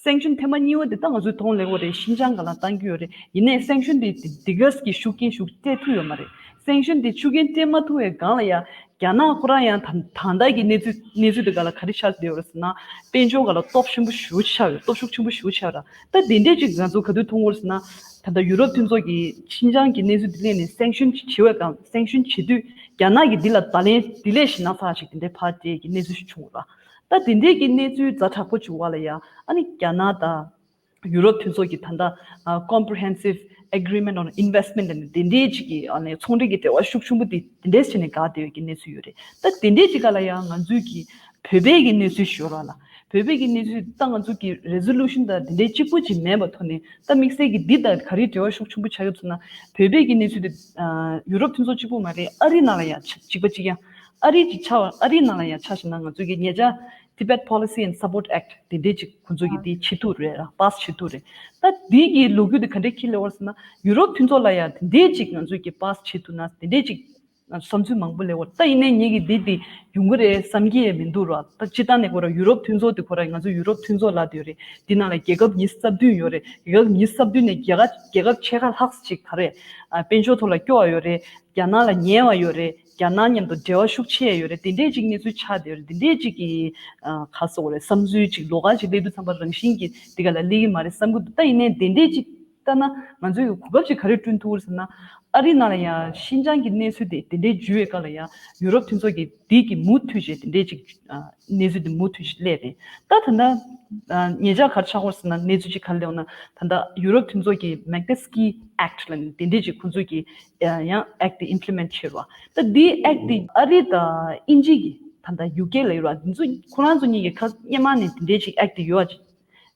སེང་ཤུན་ཐེངས་མ་གཉིས་པ་དེ་ད་ང་ཚོས་མཐོང་སླེབས་ཡོད་རེད། ཤིན་ཅང་སྒང་ལ་བཏང་གི་ཡོད་རེད། ཡིན་ནའི་སེང་ཤུན་དེ་འདི་ག་ཟེ་གི་ཤུགས་རྐྱེན་ཞིག་སྤྲད་ཐུབ་ཡོད་མ་རེད། སེང་ཤུན་དེ་ཤུགས་རྐྱེན་སྤྲད་མ་ཐུབ་པའི་སྒང་ལ་ཡ། རྒྱ་ནག་ཁོ་རང་ཡང་ད་ད་ལྟ་གི་གནས་ཚུལ་གནས་ཚུལ་དེ་སྒང་ལ་ག་རེ་ཆགས་བསྡད་ཡོད་རེད་ཟེར་ན། དཔལ་འབྱོར་སྒང་ལ་སྟོབས་ཆེན་པོ་ཞེ་པོ་ཆགས་ཡོད། སྟོབས་ཤུགས་ཆེན་པོ་ཞེ་པོ་ཆགས་ཡོད་ར། ད་དེ་འདྲས་ཅིག་ང་ཚོ་ག་དུས་མཐོང་གི་ཡོད་རེད་ཟེར་ན། ད་ལྟ་ཡུ་རོབ་མཐུན་ཚོགས་ཀྱིས་ཤིན་ཅང་གི་གནས་ཚུལ་དེ་གླེང་ནས་སེང་ཤུན་བྱེད་པའི་སྒང་། སེང་ཤུན་བྱེད་དུས་རྒྱ་ནག་གིས་འདི་ལ་ད་ལན་དེ་ལས་ཞེད་སྣང་ཚ་ཞིག་དེ་འདྲའི་ཕར་སྤྲད་ཀྱི་གནས་ཚུལ་ཞིག་བྱུང་ཡོད་ར། ད་དེ་འདྲས་ཀྱི་གནས་ཚུལ་ཛ་དྲག་པོ་བྱུང་བ་ལ་ཡ། ཨ་ནི་རྒྱ་ནག་དང་ཡུ་རོབ་མཐུན་ཚོགས་ཀྱི་ད་ལྟ་ཨ་Comprehensive Agreement on Investment ལབ་ནས་དེ་འདྲའི་ཅིག་གི་ཨ་ནི་ཚོང་འབྲེལ་གྱི་འབྲེལ་བ་ཤུགས་ཆེན་པོ་དེ་དེ་འདྲས་བྱས་ནས་འགག་བསྡད་ཡོད་ཀྱི་གནས་ཚུལ་ཡོད་རེད། ད་དེ་འདྲའི་ཅིག་སྒང་ལ་ཡང་ང་ཚོས་ཀྱི་བོད་པའི་གི་གནས་ཚུལ་ཞུ་རོགས་ལ། བོད་པའི་གི་གནས་ཚུལ་ད་ང་ཚོ་གི་resolution ད་དེ་འདྲའི་གཅིག་པུ་ཅིག་མེད་པ་ཐོག་ནས། ད་དམིགས་བསལ་གྱི་འདི་དང་ག་རེ་འབྲེལ་བ་ཤུགས་ཆེན་པོ་ཆགས་ཡོད་ཟེར་ན། བོད་པའི་གི་གནས་ཚུལ་དེ་ཨ་ཡུ་རོབ་མཐུན་ཚོགས་གཅིག་པུ་མ་རེད། ཨ་རི་ནང་ལ་ཡང་ཆ་གཅིག་པ་གཅིག་རྐྱང་། ཨ་རི་ཅིག་ཆ་བ། ཨ་རི་ནང་ལ་ཡང་ཆ་བཞག་ན། ང་ཚོ་གི་ཉེ་ཆར་Tibet Policy and Support Act དེ་འདྲའི་ཅིག་ཁོང་ཚོ་གི་དེ་བྱེད་ཐུབ་རེད་ར། pass བྱེད་ཐུབ་རེད། ད་འདི་གི་ལོ་རྒྱུས་དེ་ག་འདྲའི་འཁྱེར་སླེབས་ཡོད་རེད་ཟེར་ན། ཡུ་རོབ་མཐུན་ཚོགས་ལ་ཡང་དེ་འདྲའི་ཅིག་ང་ཚོ་གི་pass བྱེད་ཐུབ་ན། དེ་འདྲའི་ཅིག་བསམ་ཚུལ་མང་པོ་སླེབས་ཡོད་རེད། ད་ཡིན་ནའི་ངེད་ཀྱིས་འདི་དེ་ཡོང་གི་རེད་བསམ་གྱི་ཡང་མི་འདུག་ར། ད་སྤྱིར་བཏང་ནས་ཁོ་རང་ཡུ་རོབ་མཐུན་ཚོགས་དེ་ཁོ་རང་ང་ཚོ་ཡུ་རོབ་མཐུན་ཚོགས་ལབ་བསྡད་ཡོད་རེད། འདི་ནང་ལ་རྒྱལ་ཁབ་ཉི་ཤུ་རྩ་བདུན་ཡོད་རེད། རྒྱལ་ཁབ་ཉི་ཤུ་རྩ་བདུན་ནས་རྒྱལ་ཁབ་རྒྱལ་ཁབ་ཕྱེད་ཀ་ལྷག་ཅིག་ག་རེ་ཨ་དཔལ་འབྱོར་ཐོག་ལ་སྐྱོ་བ་ཡོད་རེད། རྒྱ་ནག་ལ་ཉེ་བ་ཡོད་རེད། རྒྱ་ནག་མཉམ་དུ་འབྲེལ་བ་ཤུགས་ཆེ་ཡོད་རེད། དེ་འདྲའི་ཅིག་གནས་ཚུལ་ཆགས་བསྡད་ཡོད་རེད། དེ་འདྲའི་ཅིག་གི་ཨ་ག་ཟེར་དགོས་རེད། བསམ་ཚུལ་ཅིག་ལོགས་ཀ་ཅིག་སླེབས་དུས་ཙམ་པ་རང་བཞིན་གྱིས་འདི་ག་ལ་སླེབས་ཀྱི་མ་རེད་བསམ་གྱི་འདུག་ད་ཡིན་ནའི་དེ་འདྲའི་ཅིག་ལྟ་ན་ང་ཚོས་གོ་སྐབས་ཅིག་ག་རེ་བསྐྲུན་ཐུབ་ཟེར་ན། ཨ་རི་ནང་ལ་ཡང་ཤིན་ཅང་གི་གནས་ཚུལ་དེ་དེ་འདྲའི་འགྱུར་བའི་སྐབས་ལ་ཡང་ཡུ་རོབ་མཐུན་ཚོགས་ཀྱིས་འདི་གི་མུ་མཐུད་བྱས་དེ་འདྲའི་ཅིག་ཨ་གནས་ཚུལ་དེ་མུ་མཐུད་ཅིག་སླེབས་རེད། ད་ད་ལྟ་ཨ་ཉེ་ཆར་ག་རེ་ཆགས་ཡོད་ཟེར་ན། གནས་ཚུལ་ཅིག་ག་རེ་སླེབས་ཡོད་ན། ད་ལྟ་ཡུ་རོབ་མཐུན་ཚོགས་ཀྱིས་Magnitsky Act ལབ་ནས་དེ་འདྲའི་ཅིག་ཁོང་ཚོས་ཀྱིས་ཨ་ཡང་act དེ་implement བྱས་རེད་བ། ད་འདི་act དེ་ཨ་རི་དང་དབྱིན་ཇི་གི་ད་ལྟ་ཡུ་ཀེ་ལབ་ཡོད་རེད་བ། འདི་ཚོ་ཁོ་རང་ཚོ་གཉིས་ཀྱི་ཁ་སྔོན་མ་ནས་དེ་འདྲའི་ཅིག་act དེ་ཡོད་པ་ཅིག་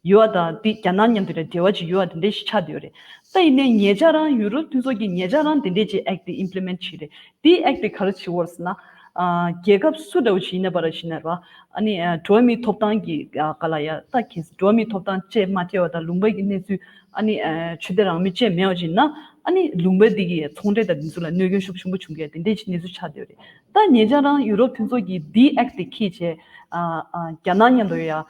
ཡོད་པ་དང་། དེ་རྒྱ་ནག་མཉམ་དུ་ལ་འབྲེལ་བ་ཅིག་ཡོད་པ་དེ་འདྲ་ཞིག་ཆགས་བསྡད་ཡོད་རེད། ད་ཡིན་ནའི་ཉེ་ཆར་རང་ཡུ་རོབ་མཐུན་ཚོགས་ཀྱིས་ཉེ་ཆར་རང་དེ་འདྲའི་ཅིག་act དེ་implement བྱས་རེད། དེ་act དེ་ག་རེ་བྱས་ཡོད་རེད་ཟེར་ན། ཨ་རྒྱལ་ཁབ་སུ་འདྲ་བོ་ཞིག་ཡིན་ན་པ་ར་ཞིག་ན་ར། ཨ་ནི་ཨ་འགྲོ་བ་མིའི་ཐོབ་ཐང་གི་ཨ་སྒང་ལ་ཡ། ད་གལ་སྲིད་འགྲོ་བ་མིའི་ཐོབ་ཐང་བཅས་མ་ཐེ་བ་དང་། ལུང་པ་གི་གནས་ཚུལ། ཨ་ནི་ཨ་ཆོས་དད་རང་མོས་བཅས་མེད་པ་ཞིག་ན། ཨ་ནི་ལུང་པ་འདི་གི་ཚོང་འབྲེལ་དང་འདི་ཚོ་ལ་གནོད་སྐྱོན་ཤུགས་ཆེན་པོ་བྱུང་གི་དེ་འདྲའི་ཅིག་གནས་ཚུལ་ཆགས་བསྡད་ཡོད་རེད། ད་ཉེ་ཆར་རང་ཡུ་རོབ་མཐུན་ཚོགས་ཀྱིས་འདིའི་act དེ་འཁྱེར་བྱས། ཨ་ཨ་རྒྱ་ནག་མཉམ་དུ་ཡ་ཨ་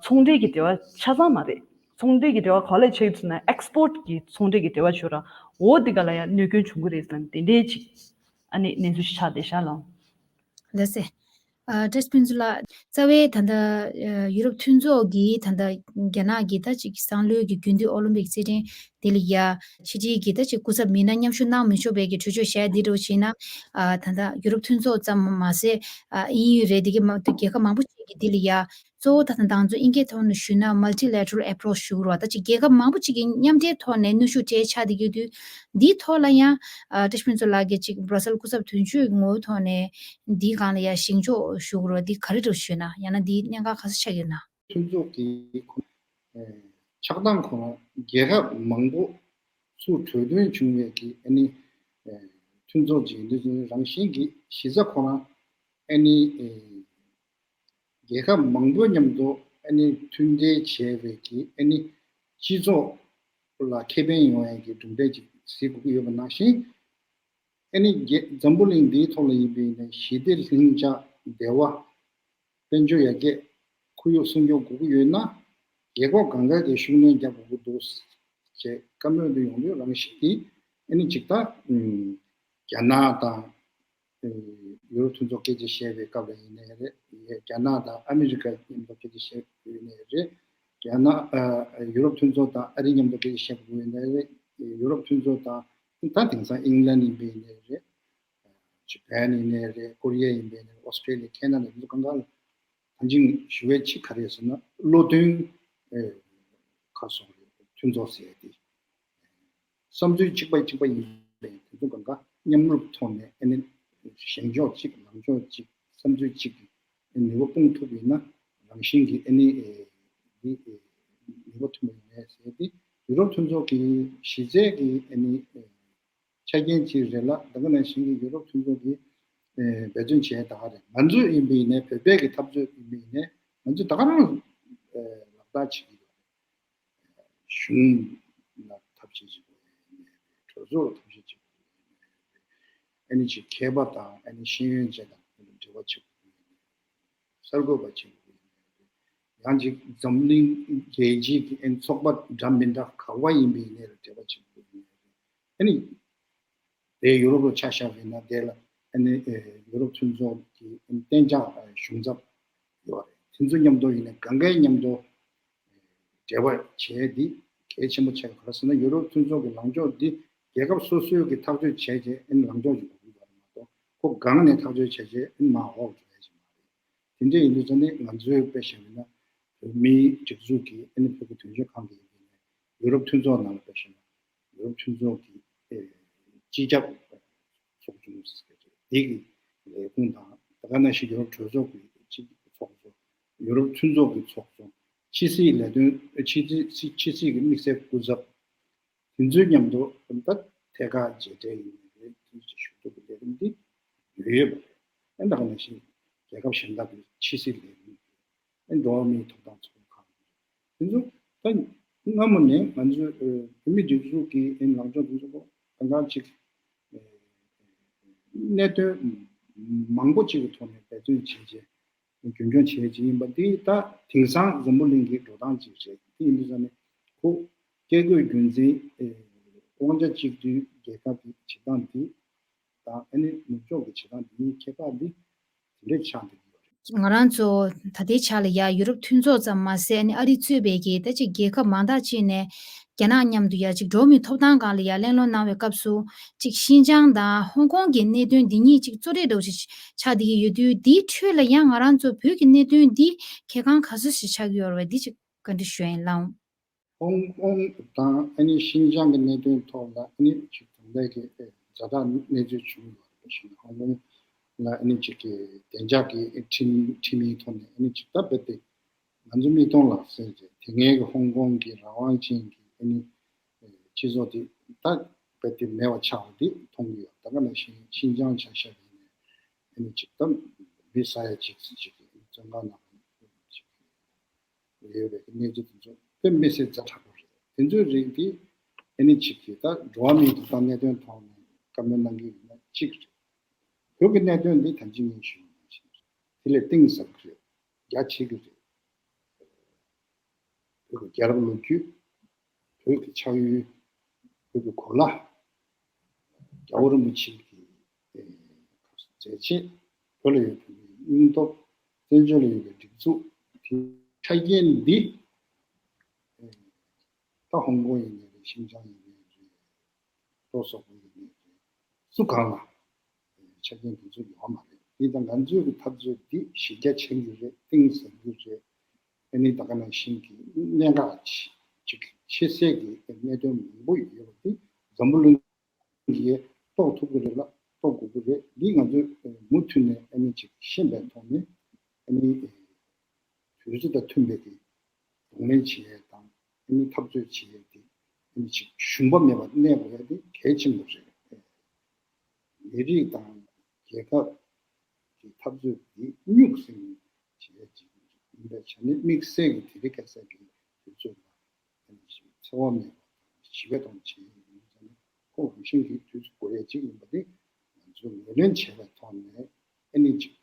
ཚོང་འབྲེལ་གྱི་འབྲེལ་བ་ཆ་ཚང་མ་རེད། ཚོང་འབྲེལ་གྱི་འབྲེལ་བ་ག་ལ་ཆགས་ཡོད་ཟེར་ན། export གྱི་ཚོང་འབྲེལ་གྱི་འབྲེལ་བ་ཆགས་ར། འོ་འདི་ག་ལ་ཡ་གནོད་སྐྱོན་བྱུང་གི་རེད་ཟེར་ན། དེ་འདྲའི་ཅིག་ཨ་ནི་གནས་ཚུལ་ཞིག་ཆགས་བསྡད་ཤག་ལགས། ལགས་སེ། ཨ་བཀྲ་ཤིས་ཕུན་ཚོགས་ལགས། རྩ་བའི་ད་ལྟ་ཨ་ཡུ་རོབ་མཐུན་ཚོགས་ཀྱིས་ད་ལྟ་རྒྱ་ནག་གི་ད་ཅིག་སང་ལོའི་གི་རྒྱུན་མཐུད་ཨོ་ལིམ་པིག་རྩེད་འགྲན་དེ་ལ་ཡ་ཕྱི་དྲིལ་གྱི་ད་ཅིག་སྐུ་ཚབ་མི་སྣ་མཉམ་ཞུགས་གནང་མི་ཆོག་པའི་གི་གྲོས་ཆོད་བཞག་ཡ་འདི་འདྲ་བོ་བྱས་ན། ཨ་ད་ལྟ་ཡུ་རོབ་མཐུན་ཚོགས་ཙམ་མ་ཟད། ཨ་དབྱིན་ཡུལ་རེད། དེ་གི་མ་རྒྱལ་ཁབ་མང་པོ་ཅིག་གིས་འདི་ལ་ཡ། གཙོ་བོ་ད་ད་ང་ཚོ་དབྱིན་སྐད་ཐོག་ནས་ཞུས་ན་multilateral approach ཞུ་གི་རེད་བ། ད་ཅིག་རྒྱལ་ཁབ་མང་པོ་ཅིག་གིས་མཉམ་འབྲེལ་ཐོག་ནས་གནོན་ཤུགས་སྤྲད་ཆགས་བསྡད་ཡོད་དུས། འདིའི་ཐོག་ལ་ཡང་ཨ་བཀྲ་ཤིས་ཕུན་ཚོགས་ལགས་ཀྱིས་ཅིག་སྦྲ་སེལ་སྐུ་ཚབ་དོན་གཅོད་ངོ་བོའི་ཐོག་ནས་འདིའི་སྒང་ལ་ཡང་ཞིབ་འཇུག་ཞུ་གི་རེད་བ། འདི་ག་རེ་འདྲ་ཞུས་ན། ཡང་ན་འདིའི་གནད་འགག་ག་ཚོད་ཆགས་ཡོད་ན། མཐུན་ཚོགས་ཀྱི་ཁོ་ཨེ་ཆགས་སྟངས་ཁོ་རང་རྒྱལ་ཁབ་མང་པོ་ཚུར་གྲོས་མཐུན་བྱུང་བའི་གི་ཨ་ནི་ཨེ་མཐུན་ཚོགས་ཀྱི་འདི་ཚོའི་རང་བཞིན་གྱི་གཞི་རྩ་ཁོ་རང་ཨ་ནི་ཨེ་ རྒྱལ་ཁབ་མང་པོའི་མཉམ་དུ་ཨ་ནི་མཐུན་འབྲེལ་བྱས་པའི་གི་ཨ་ནི་སྤྱི་ཚོགས་ལ་ཁེ་ཕན་ཡོང་ཡས་ཀྱི་གྲུབ་འབྲས་ཅིག་གཟིགས་དགོས་ཀྱི་ཡོད་པ་ནང་བཞིན། ཨ་ནི་རྒྱ་འཛམ་བུ་གླིང་འདིའི་ཐོག་ལ་ཡིན་པའི་ནས་ཞི་བདེ་ལྷིང་འཇགས་བདེ་བ། དཔལ་འབྱོར་ཡར་རྒྱས། ཁོར་ཡུག་སྲུང་སྐྱོབ་དགོས་ཀྱི་ཡོད་ན། རྒྱལ་ཁབ་གང་ག་གིས་ཤུགས་སྣོན་རྒྱག་དགོས་ཀྱི་འདུག་ཅེས་བཀའ་མོལ་དུ་ཡོང་དུས། རང་བཞིན་གྱིས་ཨ་ནི་ཅིག་ད་རྒྱ་ནག་དང་ཡུ་རོབ་མཐུན་ཚོགས་སྐད་ཆ་བཤད་པའི་སྐབས་ལ་ཡིན་ནའི་རེད། རྒྱ་ནག་དང་ཨ་མི་རི་ཀ་མཉམ་དུ་སྐད་ཆ་བཤད་དགོས་ཡིན་ནའི་རེད། རྒྱ་ནག་ཨ་ཡུ་རོབ་མཐུན་ཚོགས་དང་ཨ་རི་མཉམ་དུ་སྐད་ཆ་བཤད་དགོས་ཡིན་ནའི་རེད། ཡུ་རོབ་མཐུན་ཚོགས་དང་ད་དེང་སང་ཨིང་ལན་ཡིན་པ་ཡིན་ནའི་རེད། ཇ་པན་ཡིན་ནའི་རེད། ཀོ་རི་ཡ་ཡིན་པ་ཡིན་ནའི་རེད། ཨོ་སི་ཀྲེ་ལི་ཡ། ཁེ་ན་ཌ། དེ་ཚོ་གང་ག་ལ་ཐང་ཆེན་ཞུ་བའི་ཆེད་ག་རེ་ཟེར་ན། བློ་མཐུན་ཨེ་ཁ་སོང་རེད། མཐུན་ཚོགས་ཟེར་ཡ་དེ། བསམ་ཚུལ་གཅིག་པ་གཅིག་པ་ཡིན་པའི་དེ་ཚོ་གང་ག་མཉམ་རུབ་ཐོག་ནས་ཨ་ནི་བཞེངས་ཕྱོགས་གཅིག་ལངས་ཕྱོགས་གཅིག་བསམ་ཚུལ་གཅིག་གི་ནུས་པ་སྤུངས་ཐུབ་ཡིན་ན། རང་བཞིན་གྱིས་ཨ་ནི་ཨེ་འདི་ཨེ་ནུས་པ་ཐོན་པ་ཡིན་ངེས་ཟེར་ཏེ། ཡུ་རོབ་མཐུན་ཚོགས་ཀྱི་གཞི་རྩའི་གི་ཨ་ནི་ཨེ་ཆ་རྐྱེན་གཅིག་རེད་ལ། ད་ག་ནང་བཞིན་གྱི་ཡུ་རོབ་མཐུན་ཚོགས་ཀྱིས་ཨེ་འབད་བརྩོན་བྱས་ད་ག་རེད། ང་ཚོ་ཡིན་པ་ཡིན་ནའི། བོད་པའི་གི་འཐབ་རྩོད་ཡིན་པ་ཡིན་ནའི། ང་ཚོ་ད་ག་རང་ཨེ་ལག་བསྟར་བྱེད་ཀྱི་ཡོད་རེད། གཞུང་ལ་ཐབས་ཤེས་བྱེད་དགོས་ཡ་ཡིན་ནའི་རེད། གྲོས་ཚོགས་ལ་ཐབས་ཤེས་བྱེད་དགོས་ཡ་ཡིན་ནའི་རེད། ཨ་ནི་ཅིག་མཁས་པ་དང་ཨ་ནི་ཤེས་ཡོན་ཅན་དང་འབྲེལ་བ་བྱེད་དགོས་ཡ་ཡིན་ནའི་རེད། གསར་འགོད་པ་བྱེད་དགོས་ཡ་ཡིན་ནའི་རེད། ཡང་ཅིག་འཛམ་གླིང་རྒྱལ་སྤྱིའི་གི་ཨ་ནི་ཚོགས་པ་འདྲ་མི་འདྲ་ག་བ་ཡིན་པ་ཡིན་ནའི་རེད། འབྲེལ་བ་བྱེད་དགོས་ཡ་ཡིན་ནའི་རེད། ཨ་ནི་དེ་ཡུ་རོབ་ལ་ཆ་བཞག་པ་ཡིན་ན། དེ་ལ་ཨ་ནི་ཨེ་ཡུ་རོབ་མཐུན་ཚོགས་ཀྱི་ཨ་ནི་གཏན་འཇགས་ཨེ་གཞུང་ཚབ་ཡོད་རེད། དེ་ཚོ་མཉམ་དུ་ཡིན་ན་གང་གའི་མཉམ་དུ་འབྲེལ་བ་བྱས་འདི་གལ་ཆེན་པོ་ཆགས། ག་རེ་ཟེར་ན། ཡུ་རོབ་མཐུན་ཚོགས་ཀྱི་ལངས་ཕྱོགས་འདི་རྒྱལ་ཁབ་སོ་སོའི་གི་ཐག་གཅོད་བྱས་རྗེས་ཨ་ནི་ལངས་ཕྱོགས་ཅིག་དགོས་ཀྱི་ཡོད་རེད་མ་གཏོགས། ཁོ་སྒང་ནས་ཐག་གཅོད་བྱས་རྗེས་ཨ་ནི་མར་འོག་འགྲོ་ཡ་ཅིག་མ་རེད། དེ་འདྲ་ཡིན་དུས་ཙང་ནས་ང་ཚོའི་དཔེ་བཞག་པ་ཡིན་ན། བོད་མིའི་སྒྲིག་འཛུགས་ཀྱི་ཨ་ནི་བོད་ཀྱི་དོན་གཅོད་ཁང་གི་ཡིན་པ་ཡིན་ནའི། ཡུ་རོབ་མཐུན་ཚོགས་ནང་ལ་དཔེ་བཞག་ན། ཡུ་རོབ་མཐུན་ཚོགས་ཀྱི་ཨེ་སྤྱི་ཁྱབ་ཚོགས་ཆུང་ཟེར་གྱི་རེད། དེ་གི་ལས་ཁུངས་དང་། ད་ག་ནང་བཞིན་ཡུ་རོབ་གྲོས་ཚོགས་ཀྱི་སྤྱི་ཚོགས་གཙོ། ཡུ་རོབ་མཐུན་ཚོགས་ཀྱི་ཚོགས་གཙོ། ཕྱི་སྲིད་ལས་དོན། ཕྱི་སྲིད། ཕྱི་སྲིད་ཀྱི་དམིགས་བསལ་སྐུ་ཚབ། དེ་ཚོའི་མཉམ་དུ་ད་ཐད་ཀར་མཇལ་འཕྲད་ཡིན་ནའི་རེད། དེ་ཚོ་ཞུ་གཏུག་གི་ལས་རིམ་འདི་ཡོད་ཡོད་པ་རེད། ཨ་ནི་ད་ག་ནང་བཞིན་རྒྱལ་ཁབ་གཞན་དག་གི་ཕྱི་སྲིད་ལས་རིམ། ཨ་ནི་འགྲོ་བ་མིའི་ཐོབ་ཐང་ཚོགས་པ་ཁག་དེ་ཚོ་ད་སྔ་མོ་ནས་ང་ཚོའི་ཨ་བོད་མིའི་སྒྲིག་འཛུགས་ཀྱི་ཨ་ནི་ལངས་ཕྱོགས་དེ་ཚོ་གང་ག་ཅིག་ཨ་གནད་དོན་མང་པོ་ཅིག་གི་ཐོག་ནས་འབད་བརྩོན་བྱས་རྗེས་རྒྱུན་འཁྱོངས་བྱས་ཀྱི་ཡིན་པ་འདི་ད་དེང་སང་འཛམ་བུ་གླིང་གི་འགྲོ་སྟངས་ཅིག་རེད། དེ་ཡིན་དུས་ཙང་ནས་ཁོ་བཀས་བཀོད་རྒྱུད་འཛིན་ཨེ་དབང་ཆ་གཅིག་སྡུད་རྒྱལ་ཁབ་ཀྱི་བྱེད་སྟངས་འདི་དང་ཨ་ནི་ནུབ་ཕྱོགས་ཀྱི་བྱེད་སྟངས་འདི་གཉིས་ཁྱད་པར་འདི་དེ་འདྲས་ཆགས་བསྡད་ཀྱི་ཡོད་རེད། ང་རང་ཚོ་ད་ལྟའི་ཆ་ལ་ཡ་ཡུ་རོབ་མཐུན་ཚོགས་ཙམ་མ་ཟད། ཨ་ནི་ཨ་རི་གཙོས་པའི་གི་ད་ཅིག་རྒྱལ་ཁབ་མང་དག་ཅིག་ནས་རྒྱ་ནག་མཉམ་དུ་ཡ་ཅིག་འགྲོ་བ་མིའི་ཐོབ་ཐང་སྒང་ལ་ཡ་གླེང་སློང་གནང་བའི་སྐབས་སུ། ཅིག་ཤིན་ཅང་དང་ཧོང་ཀོང་གི་གནད་དོན་འདི་གཉིས་ཅིག་གཙོ་གྲས་འདྲ་བོ་ཞིག་ཆགས་བསྡད་ཀྱི་ཡོད་དུས། འདིའི་ཁྲོད་ལ་ཡང་ང་རང་ཚོ་བོད་ཀྱི་གནད་དོན་འདི་གལ་འགངས་ག་ཚོད་ཞིག་ཆགས་ཀྱི་ཡོད་རེད་པས། འདི་ཅིག་བཀའ་འདྲི་ཞུ་ཡ་ཡིན། ལགས་འོང་། ཧོང་ཀོང་དང་ཨ་ནི་ཤིན་ཅང་གི་གནད་དོན་ཐོག་ལ་ཨ་ནི་ཅིག་དོན་ལས་ཀྱི་ཛ་དྲག་གནས་ཚུལ་བྱུང་ཡོད་པ་ཞིག་ཧོང་ཀོང་ལ་ཨ་ནི་ཅིག་གི་བདེ་འཇགས་ཀྱི་ཁྲིམས་ཁྲིམས་ཡིག་ཐོག་ནས་ཨ་ནི་ཅིག་ད་རྦད་དེ་ང་ཚོ་མིག་མཐོང་ལག་ཟིན་གྱི་དེ་སྔའི་གི་ཧོང་ཀོང་གི་རང་དབང་ཅན་གྱི་ཨ་ནི་སྤྱི་ཚོགས་དེ་ད་རྦད་དེ་མེད་པ་ཆགས་པ་འདི་མཐོང་གི་ཡོད། ད་ག་ནང་བཞིན་ཤིན་ཅང་ཆ་བཞག་ཡིན་ནའི་ཨ་ནི་ཅིག་ད་མི་ས་ཡ་གཅིག་ཙམ་ཅིག་གི་བཙོན་ཁང་ནང་ཅིག་ཡོད་པའི་གནས་ཚུལ་དེ་ཚོ་དཔེ་མི་སྲིད་ཛ་དྲག་པོ་རེད། དེ་ཚོའི་རིགས་དེ་ཨ་ནི་ཅིག་གིས་ད་འགྲོ་བ་མིའི་ཐོབ་ཐང་གནད་དོན་ཐོག་ནས་བཀའ་མོལ་གནང་གི་ཡོད་ན་གཅིག་རེད། བོད་ཀྱི་གནད་དོན་འདི་ད་ཅི་ངས་ཞུས་པ་ནང་བཞིན་རེད། དེ་ལས་གཏིང་ཟབ་རེད། རྒྱ་ཆེ་གི་རེད། བོད་ཀྱི་རྒྱལ་རབས་ལོ་རྒྱུས། བོད་ཀྱི་ཆགས་ཡུལ། བོད་ཀྱི་གོ་ལ། རྒྱལ་བ་རིན་པོ་ཆེ་གི་མཛད་རྗེས། བོད་ལ་ཡོད་པའི་སྙིང་སྟོབས། བཙན་བྱོལ་ལ་ཡོད་པའི་སྒྲིག་འཛུགས་དེ་ཆ་རྐྱེན་འདི་ད་ཧོང་ཀོང་ཡིན་ནའི་རེད། ཤིན་ཅང་ཡིན་ནའི་རེད། ལྟོ་སོགས་པ་ཡིན་ནའི་རེད། སུ་གང་ལ་ཆ་རྐྱེན་དེ་ཚོ་ཡོད་མ་རེད། དེ་དང་ང་ཚོའི་གི་འཐབ་རྩོད་འདི་གཞི་རྒྱ་ཆེན་གྱི་རེད། གཏིང་ཟབ་གྱི་རེད། ཨ་ནི་ད་ག་ནང་བཞིན་གྱི་གནད་འགག་ཅིག་ཆེ་སའི་གི་གནད་དོན་མང་པོ་ཡོད་པ་འདི་འཛམ་བུ་གླིང་གིས་རྟོགས་ཐུབ་ཀྱི་རེད་ལ་རྟོགས་དགོས་ཀྱི་རེད། འདི་ང་ཚོས་མུ་མཐུད་ནས་ཨ་ནི་ཅིག་ཤེས་པའི་ཐོག་ནས་ཨ་ནི་དུས་ཚོད་དང་མཐུན་པའི་གི་གདོང་ལེན་བྱེད་ཡས་དང་ཨ་ནི་འཐབ་རྩོད་བྱེད་ཡས་དེ་ཨ་ནི་ཅིག་ཞུམ་པ་མེད་པར་གནས་དགོས་ཡས་དེ་གལ་ཆེན་པོ་རེད། མི་རིགས་དང་རྒྱལ་ཁབ་ཀྱི་འཐབ་རྩོད་འདི་སྨྱུག་སྲིང་བྱེད་ཡས་ཅིག་ ཡིན་པའི་ཆ་ནས་དམིགས་བསལ་གྱི་དེ་རིང་ཁ་སང་གི་དུས་ཚོད་ལ་འཚེ་བ་མེད་པ་དང་ཞི་བའི་ཐོག་ནས་བྱེད་ཡོང་ཙང་ཁོ་རང་བཞིན་གྱིས་དུས་ཚོད་འགོར་ཡས་གཅིག་ཡིན་པ་དེ་ང་ཚོས་ངོས་ལེན་བྱས་པའི་ཐོག་ནས་ཨ་ནི་ཅིག་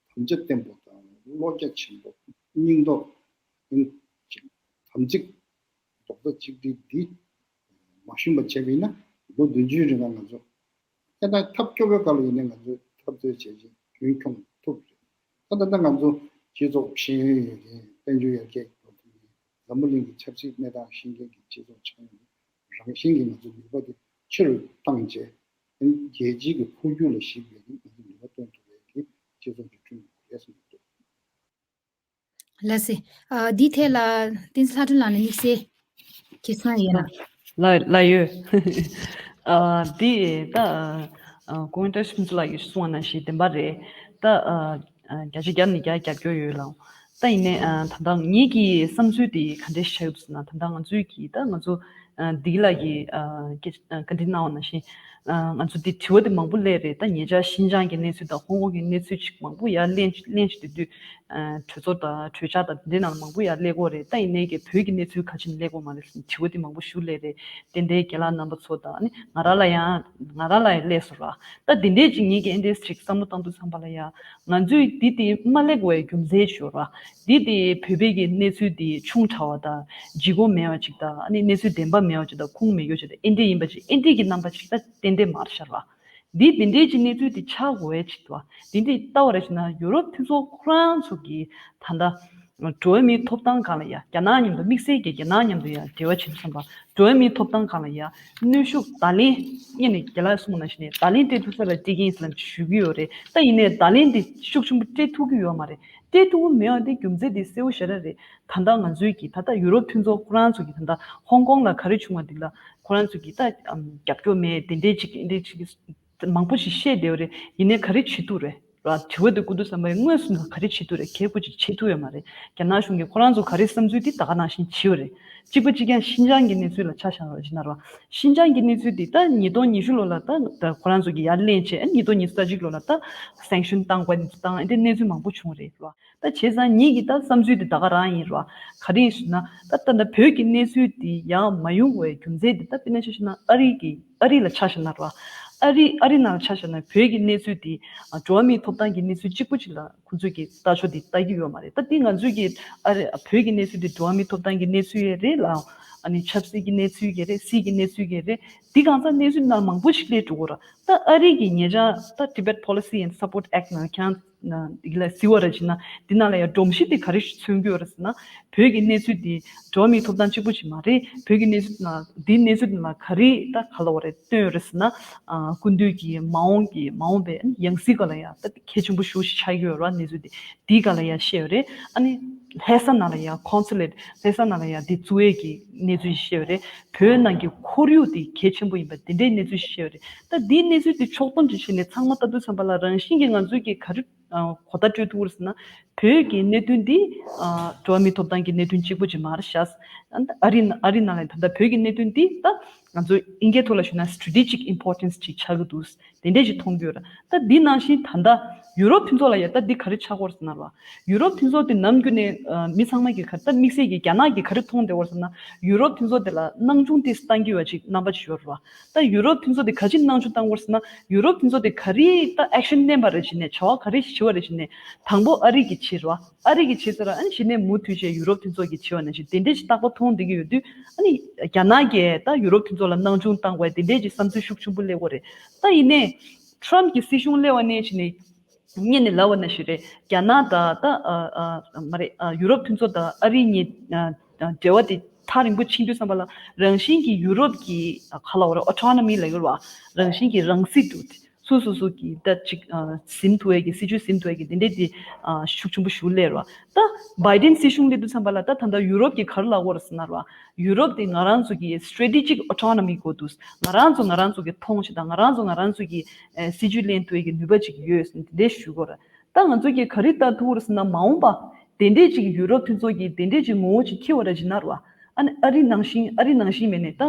དམ་བཅའ་བརྟན་པོ་དང་བློ་རྒྱ་ཆེན་པོ་སྙིང་སྟོབས་ཅིག་དམ་ཚིག་རྡོག་རྩ་གཅིག་སྒྲིལ་འདི་མ་ཞུམ་པ་བྱས་པ་ཡིན་ན་ལོ་བདུན་ཅུའི་རིང་ལ་ང་ཚོ་ཨེ་ད་ཐབས་སྐྱོ་པོའི་སྐབས་ལ་ཡིན་ནའི་ང་ཚོས་འཐབ་རྩོད་བྱས་རྗེས་རྒྱུན་འཁྱོངས་ཐུབ་རེད། ད་ད་ལྟ་ང་ཚོ་སྤྱི་ཚོགས་ཤེས་ཡོན་ཡོད་མཁན་དཔལ་འབྱོར་ཡར་རྒྱས་ཀྱི་འགྲོ་ཐུབ་མཁན་འཛམ་བུ་གླིང་གི་ཆབ་སྲིད་གནས་སྟངས་ཤེས་མཁན་གྱི་སྤྱི་ཚོགས་ཆགས་ཡོང་དུས་རང་བཞིན་གྱིས་ང་ཚོ་ནུས་པ་དེ་ཆེ་རུ་བཏང་རྗེས་རྒྱལ་སྤྱིའི་གི་འཕོ་འགྱུར་ལ་གཞིགས་པའི་གི་ང་ཚོ་ནུས་པ་བཏོན་ཐུབ་པའི་གི་སྤྱི་ཚོགས་ཀྱི་བསྐྲུན་དགོས་རེད་བསམ་གྱི་འདུག། ལགས་སེ། ཨ། འདིའི་ཐད་ལ་བསྟན་འཛིན་ལྷ་སྒྲོན་ལགས་ནས་དམིགས་བསལ་གྱི་གསུང་ཡོད་ན། ལ་ལ་ཡོད། ཨ། འདི་ད་ཨ་ཀོང་ཏྲ་ཤིན་ཙུ་ལགས་ཀྱིས་གསུངས་པ་ནང་བཞིན་བདེན་པ་རེད། ད་ཨ་ཨ་བརྒྱ་ཆ་བརྒྱ་ནས་བརྒྱ་རྒྱབ་སྐྱོར་ཡོད་ལགས། ད་ཡིན་ནའི་ཨ་ད་ལྟ་ངེད་ཀྱི་བསམ་ཚུལ་དེ་ག་འདྲས་ཤིག་ཆགས་ཡོད་ཟེར་ན། ད་ལྟ་ང་ཚོའི་གི་ད་ང་ཚོ་ཨ་འདི་ལ་གི་ཨ་སྐད་ཨ་བཀའ་འདྲི་གནང་བ་ནང་བཞིན་ཨ་ང་ཚོ་འདི་དྲི་བ་དེ་མང་པོ་སླེབས་རེད། ད་ཉེ་ཆར་ཤིན་ཅང་གི་གནས་ཚུལ་དང་ཧོང་ཀོང་གི་གནས་ཚུལ་ཅིག་མང་པོ་ཡར་གླེང་གླེང་བཞིན་དུས་དུས་ཨ་གྲོས་ཚོགས་དང་གྲོས་འཆར་དང་འདི་ནང་ལ་མང་པོ་ཡར་སླེབས་ཀྱི་ཡོད་རེད། ད་ཡིན་ནའི་གི་བོད་ཀྱི་གནས་ཚུལ་ག་ཅིག་ནས་སླེབས་ཀྱི་ཡོད་མ་རེད་ཟེར་ནས་དྲི་བ་དེ་མང་པོ་ཞུ་སླེབས་རེད། དེ་འདྲའི་རྒན་ལགས་རྣམ་པ་ཚོ་དང་ཨ་ནི་ང་རང་ལ་ཡང་ང་རང་ལ་ཡང་སླེབས་སོང་ར། ད་དེ་འདྲའི་ཅིག་ངེད་ཀྱི་ཨེ་འདྲས་ཅིག་བསམ་བློ་བཏང་དུས་ཙམ་པ་ལ་ཡ། ང་ཚོས་འདི་དེ་མ་སླེབས་པའི་རྒྱུ་མཚན་ཞུ་ར། འདི་དེ་བོད་པའི་གི་གནས་ཚུལ་དེ་ཆུང་དྲགས་པ་དང་ལྗིད་ཁོག་མེད་པ་ཅིག་དང་ཨ་ནི་གནས་ཚུལ་བདེན་པ་མེད་པ་ཅིག་དང་ཁུངས་མེད་རྒྱུ་ཅིག་དང་ཨེ་འདྲས་ཡིན་པ་ཅིག་ཨེ་འདྲས་ཀྱི་རྣམ་པ་ཅིག་ད་ཏན་ཏན་མ་རེད་ཤག་ར། འདི་དེ་འདྲའི་ཅིག་གནས་ཚུལ་དེ་ཆགས་དགོས་པ་ཅིག་འདུག་བ། དེ་འདྲས་ལྟ་བ་རེད་ཅེ་ན་ཡུ་རོབ་མཐུན་ཚོགས་ཁོ་རང་ཚོ་གི་ད་ལྟ་འགྲོ་བ་མིའི་ཐོབ་ཐང་སྒང་ལ་ཡ་རྒྱ་ནག་མཉམ་དུ་དམིགས་བསལ་གྱི་རྒྱ་ནག་མཉམ་དུ་ཡ་འབྲེལ་བ་བྱེད་དུས་ཙམ་པ་འགྲོ་བ་མིའི་ཐོབ་ཐང་སྒང་ལ་ཡ་གནོན་ཤུགས་བརྡ་ལན་སྔོན་ནས་རྒན་ལགས་གསུངས་པ་ནང་བཞིན་ནས་བརྡ་ལན་སྤྲད་ཐུབ་ས་ལ་སྤྲད་ཀྱི་ཡིན་ཟེར་ལབ་ཞུ་གི་ཡོད་རེད། ད་ཡིན་ནའི་བརྡ་ལན་དེ་ཤུགས་ཆེན་པོ་སྤྲད་ཐུབ་ཀྱི་ཡོད་མ་རེད། སྤྲད་ཐུབ་ཀྱི་མེད་པ་དེ་རྒྱུ་མཚན་དེ་གསལ་པོ་ཞེ་དྲག་རེད། ད་ལྟ་ང་ཚོའི་གི་ད་ལྟ་ཡུ་རོབ་མཐུན་ཚོགས་ཁོ་རང་ཚོ་གི་ད་ལྟ་ཧོང་ཀོང་ལ་ག་རེ་བྱུང་བ་འདི་ལ་ཁོ་རང་ཚོ་གི་ད་ཨམ་རྒྱབ་སྐྱོར་མེད་དེ་འདྲའི་ཅིག་དེ་འདྲའི་ཅིག་མང་པོ་ཞིག་བཤད་བསྡད་ཡོད་རེད། ཡིན་ནའི་ག་རེ་བྱེད་ཐུབ་རེད་ར། དྲི་བ་དེ་བསྐུར་དུས་ཙམ་པ་དངོས་སུ་ནས་ག་རེ་བྱེད་ཐུབ་རེད། གལ་ཁོ་ཅིག་བྱེད་ཐུབ་ཡོད་མ་རེད། རྒྱ་ནག་གཞུང་གིས་ཁོ་རང་ཚོ་ག་རེ་བསམ་ཚུལ་དེ་ད་ག་ནང་བཞིན་བྱེད་ཡོད་རེད། གཅིག་པ་གཅིག་རྐྱང་ཤིན་ཅང་གི་གནས་ཚུལ་ལ་ཆ་བཞག་རོགས་ཞེ་ན་ར། ཤིན་ཅང་གི་གནས་ཚུལ་དེ་ད་ཉིས་སྟོང་ཉི་ཤུ་ལོ་ལ་ད་ད་ཁོ་རང་ཚོ་གིས་ཡར་ལེན་བྱས་ཨ་ཉིས་སྟོང་ཉི་ཤུ་རྩ་གཅིག་ལོ་ལ་ད་སེང་ཤུན་བཏང་དགོས་བཏང་ཨ་འདྲའི་གནས་ཚུལ་མང་པོ་བྱུང་རེད་ར། ད་བྱས་ཙང་ངེད་ཀྱི་ད་བསམ་ཚུལ་དེ་ད་ག་རང་ཡིན་ར། ག་རེ་ཡིན་ཞུ་ན་ད་ད་ད་བོད་ཀྱི་གནས་ཚུལ་དེ་ཡང་མ་ཡོང་བའི་རྒྱུ་མཚན་དེ་ད་དཔེར་ན་ཆ་བཞག་ན་ཨ་རི་གི་ཨ་རི་ལ་ཆ་བཞག་ན་ར། ཨ་རི་ཨ་རི་ནང་ལ་ཆ་བཞག་ན་བོད་ཀྱི་གནས་ཚུལ་དེ་འགྲོ་བ་མིའི་ཐོབ་ཐང་གི་གནས་ཚུལ་གཅིག་པུ་ཅིག་ལ་ཁོང་ཚོས་ཀྱི་ལྟ་ཕྱོགས་དེ་ལྟ་གི་ཡོད་མ་རེད། ད་དེ་ང་ཚོས་ཀྱི་ཨ་རི་བོད་ཀྱི་གནས་ཚུལ་དེ་འགྲོ་བ་མིའི་ཐོབ་ཐང་གི་གནས་ཚུལ་ཡང་རེད་ལ། ཨ་ནི་ཆབ་སྲིད་ཀྱི་གནས་ཚུལ་ཡང་རེད། སྲིད་ཀྱི་གནས་ཚུལ་ཡང་རེད། འདི་གང་ཟག་གནས་ཚུལ་ནང་མང་པོ་ཞིག་སླེབས་འགྲོ་གི་ར། ད་ཨ་རི་གི་ཉེ་ཆར་ད་Tibet Policy and Support Act ནང་ཁྱང་ན་འདི་ལ་གཟིགས་པ་ར་བྱས་ན་འདི་ནང་ལ་ཡང་སྒྲོམ་གཞི་དེ་ག་རེ་ཞིག་མཚོན་གྱི་ཡོད་རེད་ཟེར་ན། བོད་ཀྱི་གནས་ཚུལ་འདི་འགྲོ་བ་མིའི་ཐོབ་ཐང་གཅིག་པུ་ཞིག་མ་རེད། བོད་ཀྱི་གནས་ཚུལ་ནང་འདིའི་གནས་ཚུལ་ནང་ག་རེ་ད་ག་ལ་བ་རེད་བཏོན་ཡོད་རེད་ཟེར་ན། ཨ་སྐུ་མདུན་གྱི་མ་འོངས་ཀྱི་མ་འོངས་པའི་ཡང་སྲིད་སྒང་ལ་ཡང་ད་གལ་ཆེན་པོ་ཞེ་པོ་ཞིག་ཆགས་ཀྱི་ཡོད་རེད་བ། གནས་ཚུལ་འདི་འདིའི་སྒང་ལ་ཡང་བཤད་ཡོད་རེད། ཨ་ནི་ལྷ་ས་ནང་ལ་ཡང་consulate ལྷ་ས་ནང་ལ་ཡང་འདི་བཙུགས་ཡས་ཀྱི་གནས་ཚུལ་ཞིག་བཤད་ཡོད་རེད། བོད་ནང་གི་ཁོར་ཡུག་དེ་གལ་ཆེན་པོ་ཡིན་པ་དེ་འདྲའི་གནས་ཚུལ་ཞིག་བཤད་ཡོད་རེད། ད་འདིའི་གནས་ཚུལ་དེ་ཕྱོགས་བསྡོམས་ཅིག་བྱས་ནས་ཚང་མ་ལྟ་དུས་ཙམ་པ་ལ་རང་བཞིན་གྱིས་ང་ཚོས་ཀྱི་ག་རེ་གོ་བརྡ་སྤྲོད་ཐུབ་ཀྱི་རེད་ཟེར་ན། བོད་ཀྱི་གནད་དོན་འདི་ཨ་འགྲོ་བ་མིའི་ཐོབ་ཐང་གི་གནད་དོན་གཅིག་པུ་ཅིག་མ་རེད་ཤག། ཨ་རི་ཨ་རི་ནང་ལ་ད་ལྟ་བོད་ཀྱི་གནད་དོན་འདི་ད་ང་ཚོ་ཨིན་སྐད་ཐོག་ལ་ཞུས་ན་strategic importance ཅིག་ཆགས་ཀྱི་འདུག། དེ་འདྲས་ཅིག་མཐོང་གི་ཡོད་རེད། ད་འདི་ནང་བཞིན་ད་ལྟ་ཡུ་རོབ་མཐུན་ཚོགས་ལ་ཡ་ད་འདི་ག་རེ་ཆགས་ཀྱི་ཡོད་རེད་ཟེར་ན་ར། ཡུ་རོབ་མཐུན་ཚོགས་དེ་ནམ་རྒྱུན་ནས་ཨ་མི་ཚང་མ་གིས་ག་རེ་ད་དམིགས་བསལ་གྱིས་རྒྱ་ནག་གིས་ག་རེ་མཐོང་བསྡད་ཡོད་རེད་ཟེར་ན། ཡུ་རོབ་མཐུན་ཚོགས་དེ་ལ་སྣང་ཆུང་ཏོག་ཙམ་བཏང་གི་ཡོད་པ་ཅིག་རྣམ་པ་ཅིག་ཡོད་རེད་བ། ད་ཡུ་རོབ་མཐུན་ཚོགས་དེ་ག་ཅི་སྣང་ཆུང་བཏང་གི་ཡོད་རེད་ཟེར་ན། ཡུ་རོབ་མཐུན་ཚོགས་དེ་ག་རེ་ད་ཨེག་ཤན་ལེན་པ་རེད་བྱས་ནས་བྱ་བ་ག་རེ་བྱེད་པ་རེད་བྱས་ནས་དང་པོ་ཨ་རི་གིས་བྱས་རེད་བ། ཨ་རི་གིས་བྱས་ཚར་ཨ་ནི་གཞི་ནས་མུ་མཐུད་བྱས་ཡུ་རོབ་མཐུན་ཚོགས་ཀྱིས་བྱས་པ་ནང་བཞིན་དེ་འདྲས་ཅིག་རྟག་པར་མཐོང་བསྡད་ཀྱི་ཡོད་དུས། ཨ་ནི་རྒྱ་ནག་གིས་ད་ཡུ་རོབ་མཐུན་ཚོགས་ལ་སྣང་ཆུང་བཏང་དགོས་དེ་འདྲས་ཅིག་བསམ་ཚུལ་ཤུགས་ཆེན་པོ་སླེབས་ཀྱི་ཡོད་རེད། ད་ཡིན་ནའི་ཊམ་གྱི་སྲིད་གཞུང་སླེབས་པ་ནས་བྱས་ནས་སྔོན་ནས་ལབ་པ་ནང་བཞིན་རེད། རྒྱ་ནག་དང་ད་ཨ་ཨ་མ་རེད་ཨ་ཡུ་རོབ་མཐུན་ཚོགས་དང་ཨ་རི་གཉིས་ཨ་ཨ་འབྲེལ་བ་དེ་ཐག་རིང་པོ་ཕྱིན་དུས་ཙམ་པ་ལ་རང་བཞིན་གྱིས་ཡུ་རོབ་ཀྱི་ཨ་ག་ལབ་དགོས་རེད། ཨོ་ཊོ་ནོ་མི་ལབ་ཀྱི་ཡོད་རེད་བ། རང་བཞིན་གྱིས་རང་སྲིད་དུ་སོ་སོ་སོ་གི་ད་ཅིག་ཨ་ཟིན་ཐུབ་ཡས་ཀྱི་སྲིད་ཇུས་ཟིན་ཐུབ་ཡས་ཀྱི་དེ་འདྲས་དེ་ཨ་ཤུགས་ཆེན་པོ་ཞིག་སླེབས་རེད་བ། ད་བྷའི་ཌེན་སྲིད་གཞུང་སླེབས་དུས་ཙམ་པ་ལ་ད་ད་ལྟ་ཡུ་རོབ་ཀྱིས་ག་རེ་ལབ་ཀྱི་ཡོད་རེད་ཟེར་ན་ར། ཡུ་རོབ་དེ་ང་རང་ཚོ་གི་སི་ཊེ་རེ་ཊི་ཇིག་ཨོ་ཊོ་ནོ་མི་དགོས་འདུག། ང་རང་ཚོ་ང་རང་ཚོ་གི་མཐོང་ཆེད་དང་ང་རང་ཚོ་ང་རང་ཚོ་གི་ཨེ་སྲིད་ཇུས་ལེན་ཐུབ་ཡས་ཀྱི་ནུས་པ་ཅིག་ཡོད་ཟེར་ནས་དེ་འདྲས་ཞུ་གི་ཡོད་རེད། ད་ང་ཚོ་གིས་ག་རེ་ལྟ་ཐུབ་ཀྱི་རེད་ཟེར་ན་མ་འོངས་པ་དེ་འདྲས་ཅིག་ཡུ་རོབ་མཐུན་ཚོགས་ཀྱིས་དེ་འདྲས་ཅིག་ངོ་བོ་ཅིག་འཁྱེར་བ་རེད་བྱས་ན་ར། ཨ་ནི་ཨ་རི་ནང་བཞིན་ཨ་རི་ནང་བཞིན་མེད་ནས་ད་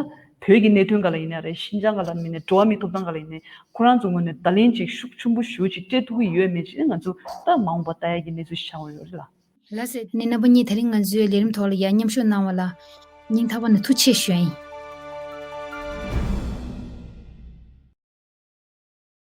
བོད་ཀྱི་གནད་དོན་སྒང་ལ་ཡིན་ན་རེད། ཤིན་ཅང་སྒང་ལ་མིན་ནས་འགྲོ་བ་མིའི་ཐོབ་ཐང་སྒང་ལ་ཡིན་ནས་ཁོ་རང་ཚོ་ངོས་ནས་བརྡ་ལན་ཅིག་ཤུགས་ཆེན་པོ་ཞེ་པོ་ཅིག་སྤྲད་ཐུབ་ཀྱི་ཡོད་མེད་ཅིག་ང་ཚོ་ད་མ་འོངས་པ་ལྟ་ཡས་ཀྱི་གནས་ཚུལ་ཤར་བ་ཡོད་རེད་ལ། ལགས་སེ། དེ་ནས་རྣམ་པ་གཉིས་དེ་རིང་ང་ཚོའི་ལས་རིམ་ཐོག་ལ་ཡང་མཉམ་ཞུགས་གནང་བ་ལ་སྙིང་ཐག་པ་ནས་ཐུགས་རྗེ་ཆེ་ཞུ་ཡ་ཡིན།